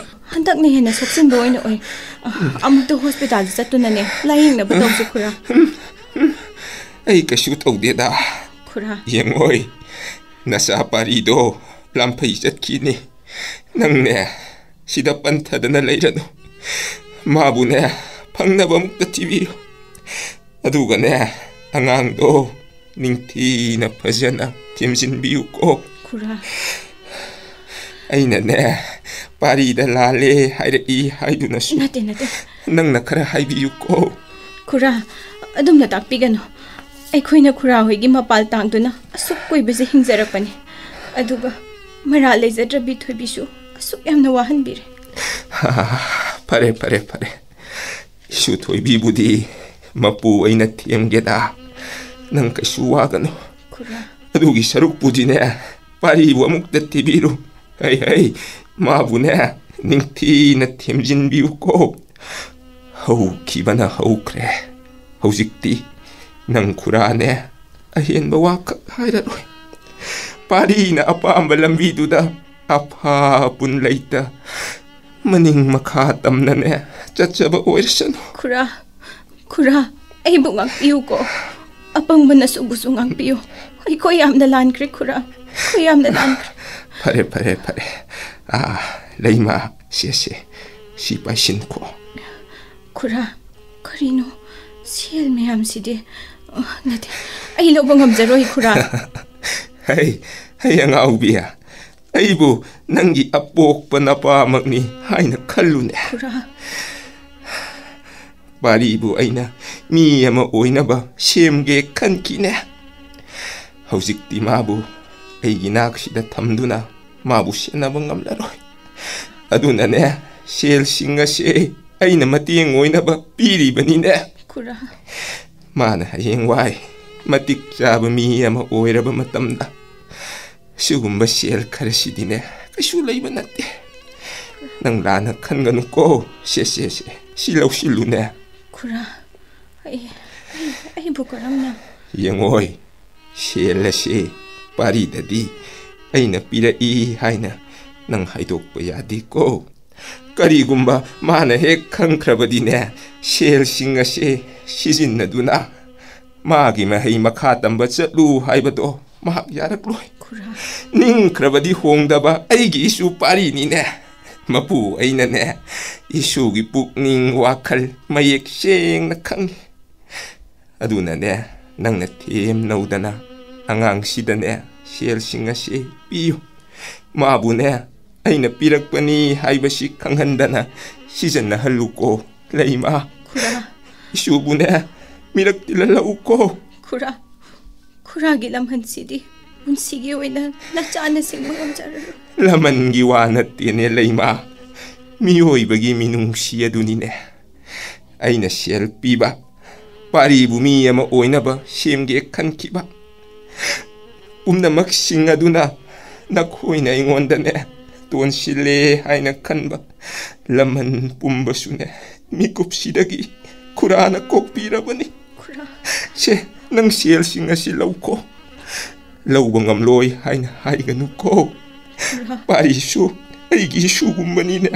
ꯍꯟꯗꯛꯅ ꯍꯦꯟꯅ ꯁꯣꯛꯆꯤꯟꯕ ꯑꯣꯏꯅ ꯎꯏ꯫ ꯑ, ꯑꯃꯨꯛꯇ ꯍꯣꯁꯄꯤꯇꯥꯜꯗ ꯆꯠꯇꯨꯅꯅꯦ, ꯂꯥꯌꯦꯡꯅꯕ ꯇꯧꯁꯤ, ꯈꯨꯔꯥ꯫ ꯑꯩ ꯀꯩꯁꯨ ꯇꯧꯗꯦꯗ꯫ ꯈꯨꯔꯥ꯫ ꯌꯦꯡꯉꯣꯏ, ꯅꯆꯥ ꯄꯥꯔꯤꯗꯣ ꯂꯥꯝꯐꯩ ꯆꯠꯈꯤꯅꯤ꯫ ꯅꯪꯅꯦ, ꯁꯤꯗ ꯄꯟꯊꯗꯅ ꯂꯩꯔꯅꯨ꯫ ꯃꯥꯕꯨꯅꯦ, ꯐꯪꯅꯕ ꯑꯃꯨꯛꯇ ꯊꯤꯕꯤꯌꯨ꯫ ꯑꯗꯨꯒꯅꯦ, ꯑꯉꯥꯡꯗꯣ ꯅꯤꯡꯊꯤꯅ ꯐꯖꯅ ꯊꯦꯝꯖꯤꯟꯕꯤꯌꯨꯀꯣ꯫ ꯈꯨꯔꯥ꯫ ꯑꯩꯅꯅꯦ, ꯄꯥꯔꯤꯗ ꯂꯥꯜꯂꯦ ꯍꯥꯏꯔꯛꯏ ꯍꯥꯏꯗꯨꯅꯁꯨ ꯅꯠꯇꯦ, ꯅꯠꯇꯦ꯫ ꯅꯪꯅ ꯈꯔ ꯍꯥꯏꯕꯤꯌꯨꯀꯣ꯫ ꯈꯨꯔꯥ, ꯑꯗꯨꯝꯅ ꯇꯥꯛꯄꯤꯒꯅꯨ꯫ ꯑꯩꯈꯣꯏꯅ ꯈꯨꯔꯥ ꯍꯣꯏꯒꯤ ꯃꯄꯥꯜ ꯇꯥꯡꯗꯨꯅ ꯑꯁꯨꯛ ꯀꯨꯏꯕꯁꯦ ꯍꯤꯡꯖꯔꯛꯄꯅꯤ꯫ ꯑꯗꯨꯒ ꯃꯔꯥꯜ ꯂꯩꯖꯗ꯭ꯔꯕꯤ ꯊꯣꯏꯕꯤꯁꯨ ꯑꯁꯨꯛ ꯌꯥꯝꯅ ꯋꯥꯍꯟꯕꯤꯔꯦ꯫ ꯐꯔꯦ, ꯐꯔꯦ, ꯐꯔꯦ꯫ ꯏꯁꯨ ꯊꯣꯏꯕꯤꯕꯨꯗꯤ ꯃꯄꯨ ꯑꯩꯅ ꯊꯦꯝꯒꯦꯗ꯫ ꯅꯪ ꯀꯩꯁꯨ ꯋꯥꯒꯅꯨ꯫ ꯈꯨꯔꯥ꯫ ꯑꯗꯨꯒꯤ ꯁꯔꯨꯛꯄꯨꯗꯤꯅꯦ, ꯄꯥꯔꯤꯕꯨ ꯑꯃꯨꯛꯇ ꯊꯤꯕꯤꯔꯨ꯫ ꯍꯩ, ꯍꯩ, ꯃꯥꯕꯨꯅꯦ, ꯅꯤꯡꯊꯤꯅ ꯊꯦꯝꯖꯤꯟꯕꯤꯌꯨꯀꯣ꯫ ꯍꯧꯈꯤꯕꯅ ꯍꯧꯈ꯭ꯔꯦ꯫ ꯍꯧꯖꯤꯛꯇꯤ ꯅꯪ ꯈꯨꯔꯥꯅꯦ, ꯑꯍꯦꯟꯕ ꯋꯥꯈꯛ ꯍꯥꯏꯔꯔꯣꯏ꯫ ꯄꯥꯔꯤꯅ ꯑꯄꯥꯝꯕ ꯂꯝꯕꯤꯗꯨꯗ ꯑꯐ ꯑꯄꯨꯟ ꯂꯩꯇ ꯃꯅꯤꯡ ꯃꯈꯥ ꯇꯝꯅꯅꯦ ꯆꯠꯆꯕ ꯑꯣꯏꯔꯁꯅꯨ꯫ ꯈꯨꯔꯥ, ꯈꯨꯔꯥ, ꯑꯩꯕꯨ ꯉꯥꯛꯄꯤꯌꯨꯀꯣ꯫ ꯑꯄꯪꯕ ꯅꯁꯨꯕꯨꯁꯨ ꯉꯥꯛꯄꯤꯌꯨ꯫ ꯑꯩꯈꯣꯏ ꯌꯥꯝꯅ ꯂꯥꯟꯈ꯭ꯔꯦ ꯈꯨꯔꯥ, ꯑꯩꯈꯣꯏ ꯌꯥꯝꯅ ꯂꯥꯟꯈ꯭ꯔꯦ꯫ ꯐꯔꯦ, ꯐꯔꯦ, ꯐꯔꯦ꯫ ꯑꯥ, ꯂꯩꯃ, ꯁꯦ, ꯁꯦ, ꯁꯤ ꯄꯥꯏꯁꯤꯟꯈꯣ꯫ ꯈꯨꯔꯥ, ꯀꯔꯤꯅꯣ? ꯁꯦꯜ ꯃꯌꯥꯝꯁꯤꯗꯤ, ꯑ, ꯅꯠꯇꯦ, ꯑꯩ ꯂꯧꯕ ꯉꯝꯖꯔꯣꯏ ꯈꯨꯔꯥ꯫ ꯍꯩ, ꯍꯩ ꯑꯉꯥꯎꯕꯤ, ꯑꯩꯕꯨ ꯅꯪꯒꯤ ꯑꯄꯣꯛꯄ ꯅꯄꯥꯃꯛꯅꯤ ꯍꯥꯏꯅ ꯈꯜꯂꯨꯅꯦ꯫ ꯈꯨꯔꯥ꯫ ꯄꯥꯔꯤꯕꯨ ꯑꯩꯅ ꯃꯤ ꯑꯃ ꯑꯣꯏꯅꯕ ꯁꯦꯝꯒꯦ ꯈꯟꯈꯤꯅꯦ꯫ ꯍꯧꯖꯤꯛꯇꯤ ꯃꯥꯕꯨ ꯑꯩꯒꯤ ꯅꯥꯛꯁꯤꯗ ꯊꯝꯗꯨꯅ ꯃꯥꯕꯨ ꯁꯦꯟꯅꯕ ꯉꯝꯂꯔꯣꯏ꯫ ꯑꯗꯨꯅꯅꯦ, ꯁꯦꯜꯁꯤꯡ ꯑꯁꯦ ꯑꯩꯅ ꯃꯇꯦꯡ ꯑꯣꯏꯅꯕ ꯄꯤꯔꯤꯕꯅꯤꯅꯦ꯫ ꯈꯨꯔꯥ꯫ ꯃꯥꯅ ꯍꯌꯦꯡꯋꯥꯏ ꯃꯇꯤꯛ ꯆꯥꯕ ꯃꯤ ꯑꯃ ꯑꯣꯏꯔꯕ ꯃꯇꯝꯗ ꯁꯤꯒꯨꯝꯕ ꯁꯦꯜ ꯈꯔꯁꯤꯗꯤꯅꯦ, ꯀꯩꯁꯨ ꯂꯩꯕ ꯅꯠꯇꯦ꯫ ꯅꯪ ꯂꯥꯟꯅ ꯈꯟꯒꯅꯨꯀꯣ꯫ ꯁꯦ, ꯁꯦ, ꯁꯦ, ꯁꯤ ꯂꯧꯁꯤꯜꯂꯨꯅꯦ꯫ ꯈꯨꯔꯥ, ꯑꯩ, ꯑꯩ, ꯑꯩꯕꯨ ꯀꯔꯝꯅ? ꯌꯦꯡꯉꯣꯏ, ꯁꯦꯜ ꯑꯁꯤ ꯄꯥꯔꯤꯗꯗꯤ ꯑꯩꯅ ꯄꯤꯔꯛꯏ ꯍꯥꯏꯅ ꯅꯪ ꯍꯥꯏꯗꯣꯛꯄ ꯌꯥꯗꯦꯀꯣ꯫ ꯀꯔꯤꯒꯨꯝꯕ ꯃꯥꯅ ꯍꯦꯛ ꯈꯪꯈ꯭ꯔꯕꯗꯤꯅꯦ, ꯁꯦꯜꯁꯤꯡ ꯑꯁꯤ ꯁꯤꯖꯤꯟꯅꯗꯨꯅ ꯃꯥꯒꯤ ꯃꯍꯩ ꯃꯈꯥ ꯇꯝꯕ ꯆꯠꯂꯨ ꯍꯥꯏꯕꯗꯣ ꯃꯍꯥꯛ ꯌꯥꯔꯛꯂꯣꯏ꯫ ꯈꯨꯔꯥ꯫ ꯅꯤꯡꯈ꯭ꯔꯕꯗꯤ ꯍꯣꯡꯗꯕ ꯑꯩꯒꯤ ꯏꯁꯨ ꯄꯥꯔꯤꯅꯤꯅꯦ꯫ ꯃꯄꯨ, ꯑꯩꯅꯅꯦ, ꯏꯁꯨꯒꯤ ꯄꯨꯛꯅꯤꯡ ꯋꯥꯈꯜ ꯃꯌꯦꯛ ꯁꯦꯡꯅ ꯈꯪꯉꯤ꯫ ꯑꯗꯨꯅꯅꯦ, ꯅꯪꯅ ꯊꯦꯝꯅꯧꯗꯅ ꯑꯉꯥꯡꯁꯤꯗꯅꯦ, ꯁꯦꯜꯁꯤꯡ ꯑꯁꯤ ꯄꯤꯌꯨ꯫ ꯃꯥꯕꯨꯅꯦ, ꯑꯩꯅ ꯄꯤꯔꯛꯄꯅꯤ ꯍꯥꯏꯕꯁꯤ ꯈꯪꯍꯟꯗꯅ ꯁꯤꯖꯤꯟꯅꯍꯜꯂꯨꯀꯣ, ꯂꯩꯃ꯫ ꯈꯨꯔꯥ꯫ ꯏꯁꯨꯕꯨꯅꯦ, ꯃꯤꯔꯛ ꯇꯤꯜꯍꯜꯂꯛꯎꯀꯣ꯫ ꯈꯨꯔꯥ, ꯈꯨꯔꯥꯒꯤ ꯂꯃꯟꯁꯤꯗꯤ ꯄꯨꯟꯁꯤꯒꯤ ꯑꯣꯏꯅ ꯅꯆꯥꯅ ꯁꯤꯡꯕ ꯉꯝꯖꯔꯔꯣꯏ꯫ ꯂꯃꯟꯒꯤ ꯋꯥ ꯅꯠꯇꯦꯅꯦ, ꯂꯩꯃ꯫ ꯃꯤꯑꯣꯏꯕꯒꯤ ꯃꯤꯅꯨꯡꯁꯤ ꯑꯗꯨꯅꯤꯅꯦ꯫ ꯑꯩꯅ ꯁꯦꯜ ꯄꯤꯕ, ꯄꯥꯔꯤꯕꯨ ꯃꯤ ꯑꯃ ꯑꯣꯏꯅꯕ ꯁꯦꯝꯒꯦ ꯈꯟꯈꯤꯕ꯫ ꯄꯨꯝꯅꯃꯛꯁꯤꯡ ꯑꯗꯨꯅ ꯅꯈꯣꯏꯅ ꯑꯩꯉꯣꯟꯗꯅꯦ, ꯇꯣꯟꯁꯤꯜꯂꯦ ꯍꯥꯏꯅ ꯈꯟꯕ ꯂꯃꯟ ꯄꯨꯝꯕꯁꯨꯅꯦ, ꯃꯤꯀꯨꯞꯁꯤꯗꯒꯤ ꯈꯨꯔꯥꯅ ꯀꯣꯛꯄꯤꯔꯕꯅꯤ꯫ ꯈꯨꯔꯥ꯫ ꯁꯦ, ꯅꯪ ꯁꯦꯜꯁꯤꯡ ꯑꯁꯤ ꯂꯧꯀꯣ꯫ ꯂꯧꯕ ꯉꯝꯂꯣꯏ ꯍꯥꯏꯅ ꯍꯥꯏꯒꯅꯨꯀꯣ꯫ ꯈꯨꯔꯥ꯫ ꯄꯥꯔꯤꯁꯨ ꯑꯩꯒꯤ ꯏꯁꯨꯒꯨꯝꯕꯅꯤꯅꯦ꯫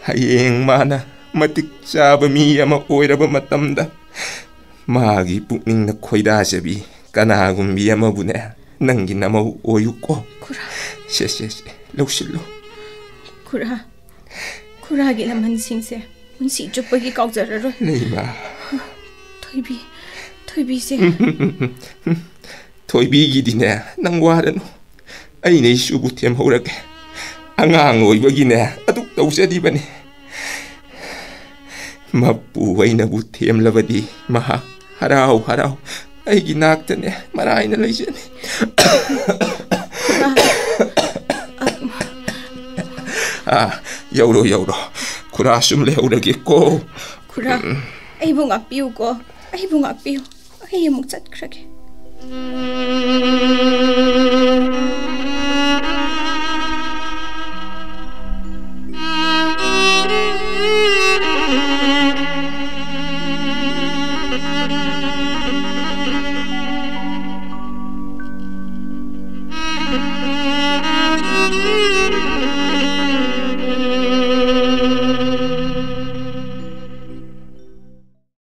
ꯍꯌꯦꯡ ꯃꯥꯅ ꯃꯇꯤꯛ ꯆꯥꯕ ꯃꯤ ꯑꯃ ꯑꯣꯏꯔꯕ ꯃꯇꯝꯗ, ꯃꯥꯒꯤ ꯄꯨꯛꯅꯤꯡꯅ ꯈꯣꯏꯗꯥꯖꯕꯤ ꯀꯅꯥꯒꯨꯝꯕꯤ ꯑꯃꯕꯨꯅꯦ, ꯅꯪꯒꯤ ꯅꯃꯧ ꯑꯣꯏꯌꯨꯀꯣ꯫ ꯈꯨꯔꯥ꯫ ꯁꯦ, ꯁꯦ, ꯁꯦ, ꯂꯧꯁꯤꯜꯂꯨ꯫ ꯈꯨꯔꯥ, ꯈꯨꯔꯥꯒꯤ ꯂꯃꯟꯁꯤꯡꯁꯦ ꯄꯨꯟꯁꯤ ꯆꯨꯞꯄꯒꯤ ꯀꯥꯎꯖꯔꯔꯣꯏ꯫ ꯂꯩꯃ꯫ ꯊꯣꯏꯕꯤ, ꯊꯣꯏꯕꯤꯁꯦ꯫ ꯊꯣꯏꯕꯤꯒꯤꯗꯤꯅꯦ, ꯅꯪ ꯋꯥꯔꯅꯨ꯫ ꯑꯩꯅ ꯏꯁꯨꯕꯨ ꯊꯦꯝꯍꯧꯔꯒꯦ꯫ ꯑꯉꯥꯡ ꯑꯣꯏꯕꯒꯤꯅꯦ, ꯑꯗꯨꯛ ꯇꯧꯖꯔꯤꯕꯅꯤ꯫ ꯃꯄꯨ ꯑꯩꯅꯕꯨ ꯊꯦꯝꯂꯕꯗꯤ ꯃꯍꯥꯛ ꯍꯔꯥꯎ ꯍꯔꯥꯎ ꯑꯩꯒꯤ ꯅꯥꯛꯇꯅꯦ ꯃꯔꯥꯏꯅ ꯂꯩꯖꯅꯤ꯫ ꯑꯥ, ꯌꯧꯔꯣ, ꯌꯧꯔꯣ꯫ ꯈꯨꯔꯥ ꯁꯨꯝ ꯂꯩꯍꯧꯔꯒꯦꯀꯣ꯫ ꯈꯨꯔꯥ, ꯑꯩꯕꯨ ꯉꯥꯛꯄꯤꯌꯨꯀꯣ꯫ ꯑꯩꯕꯨ ꯉꯥꯛꯄꯤꯌꯨ꯫ ꯑꯩ ꯑꯃꯨꯛ ꯆꯠꯈ꯭ꯔꯒꯦ꯫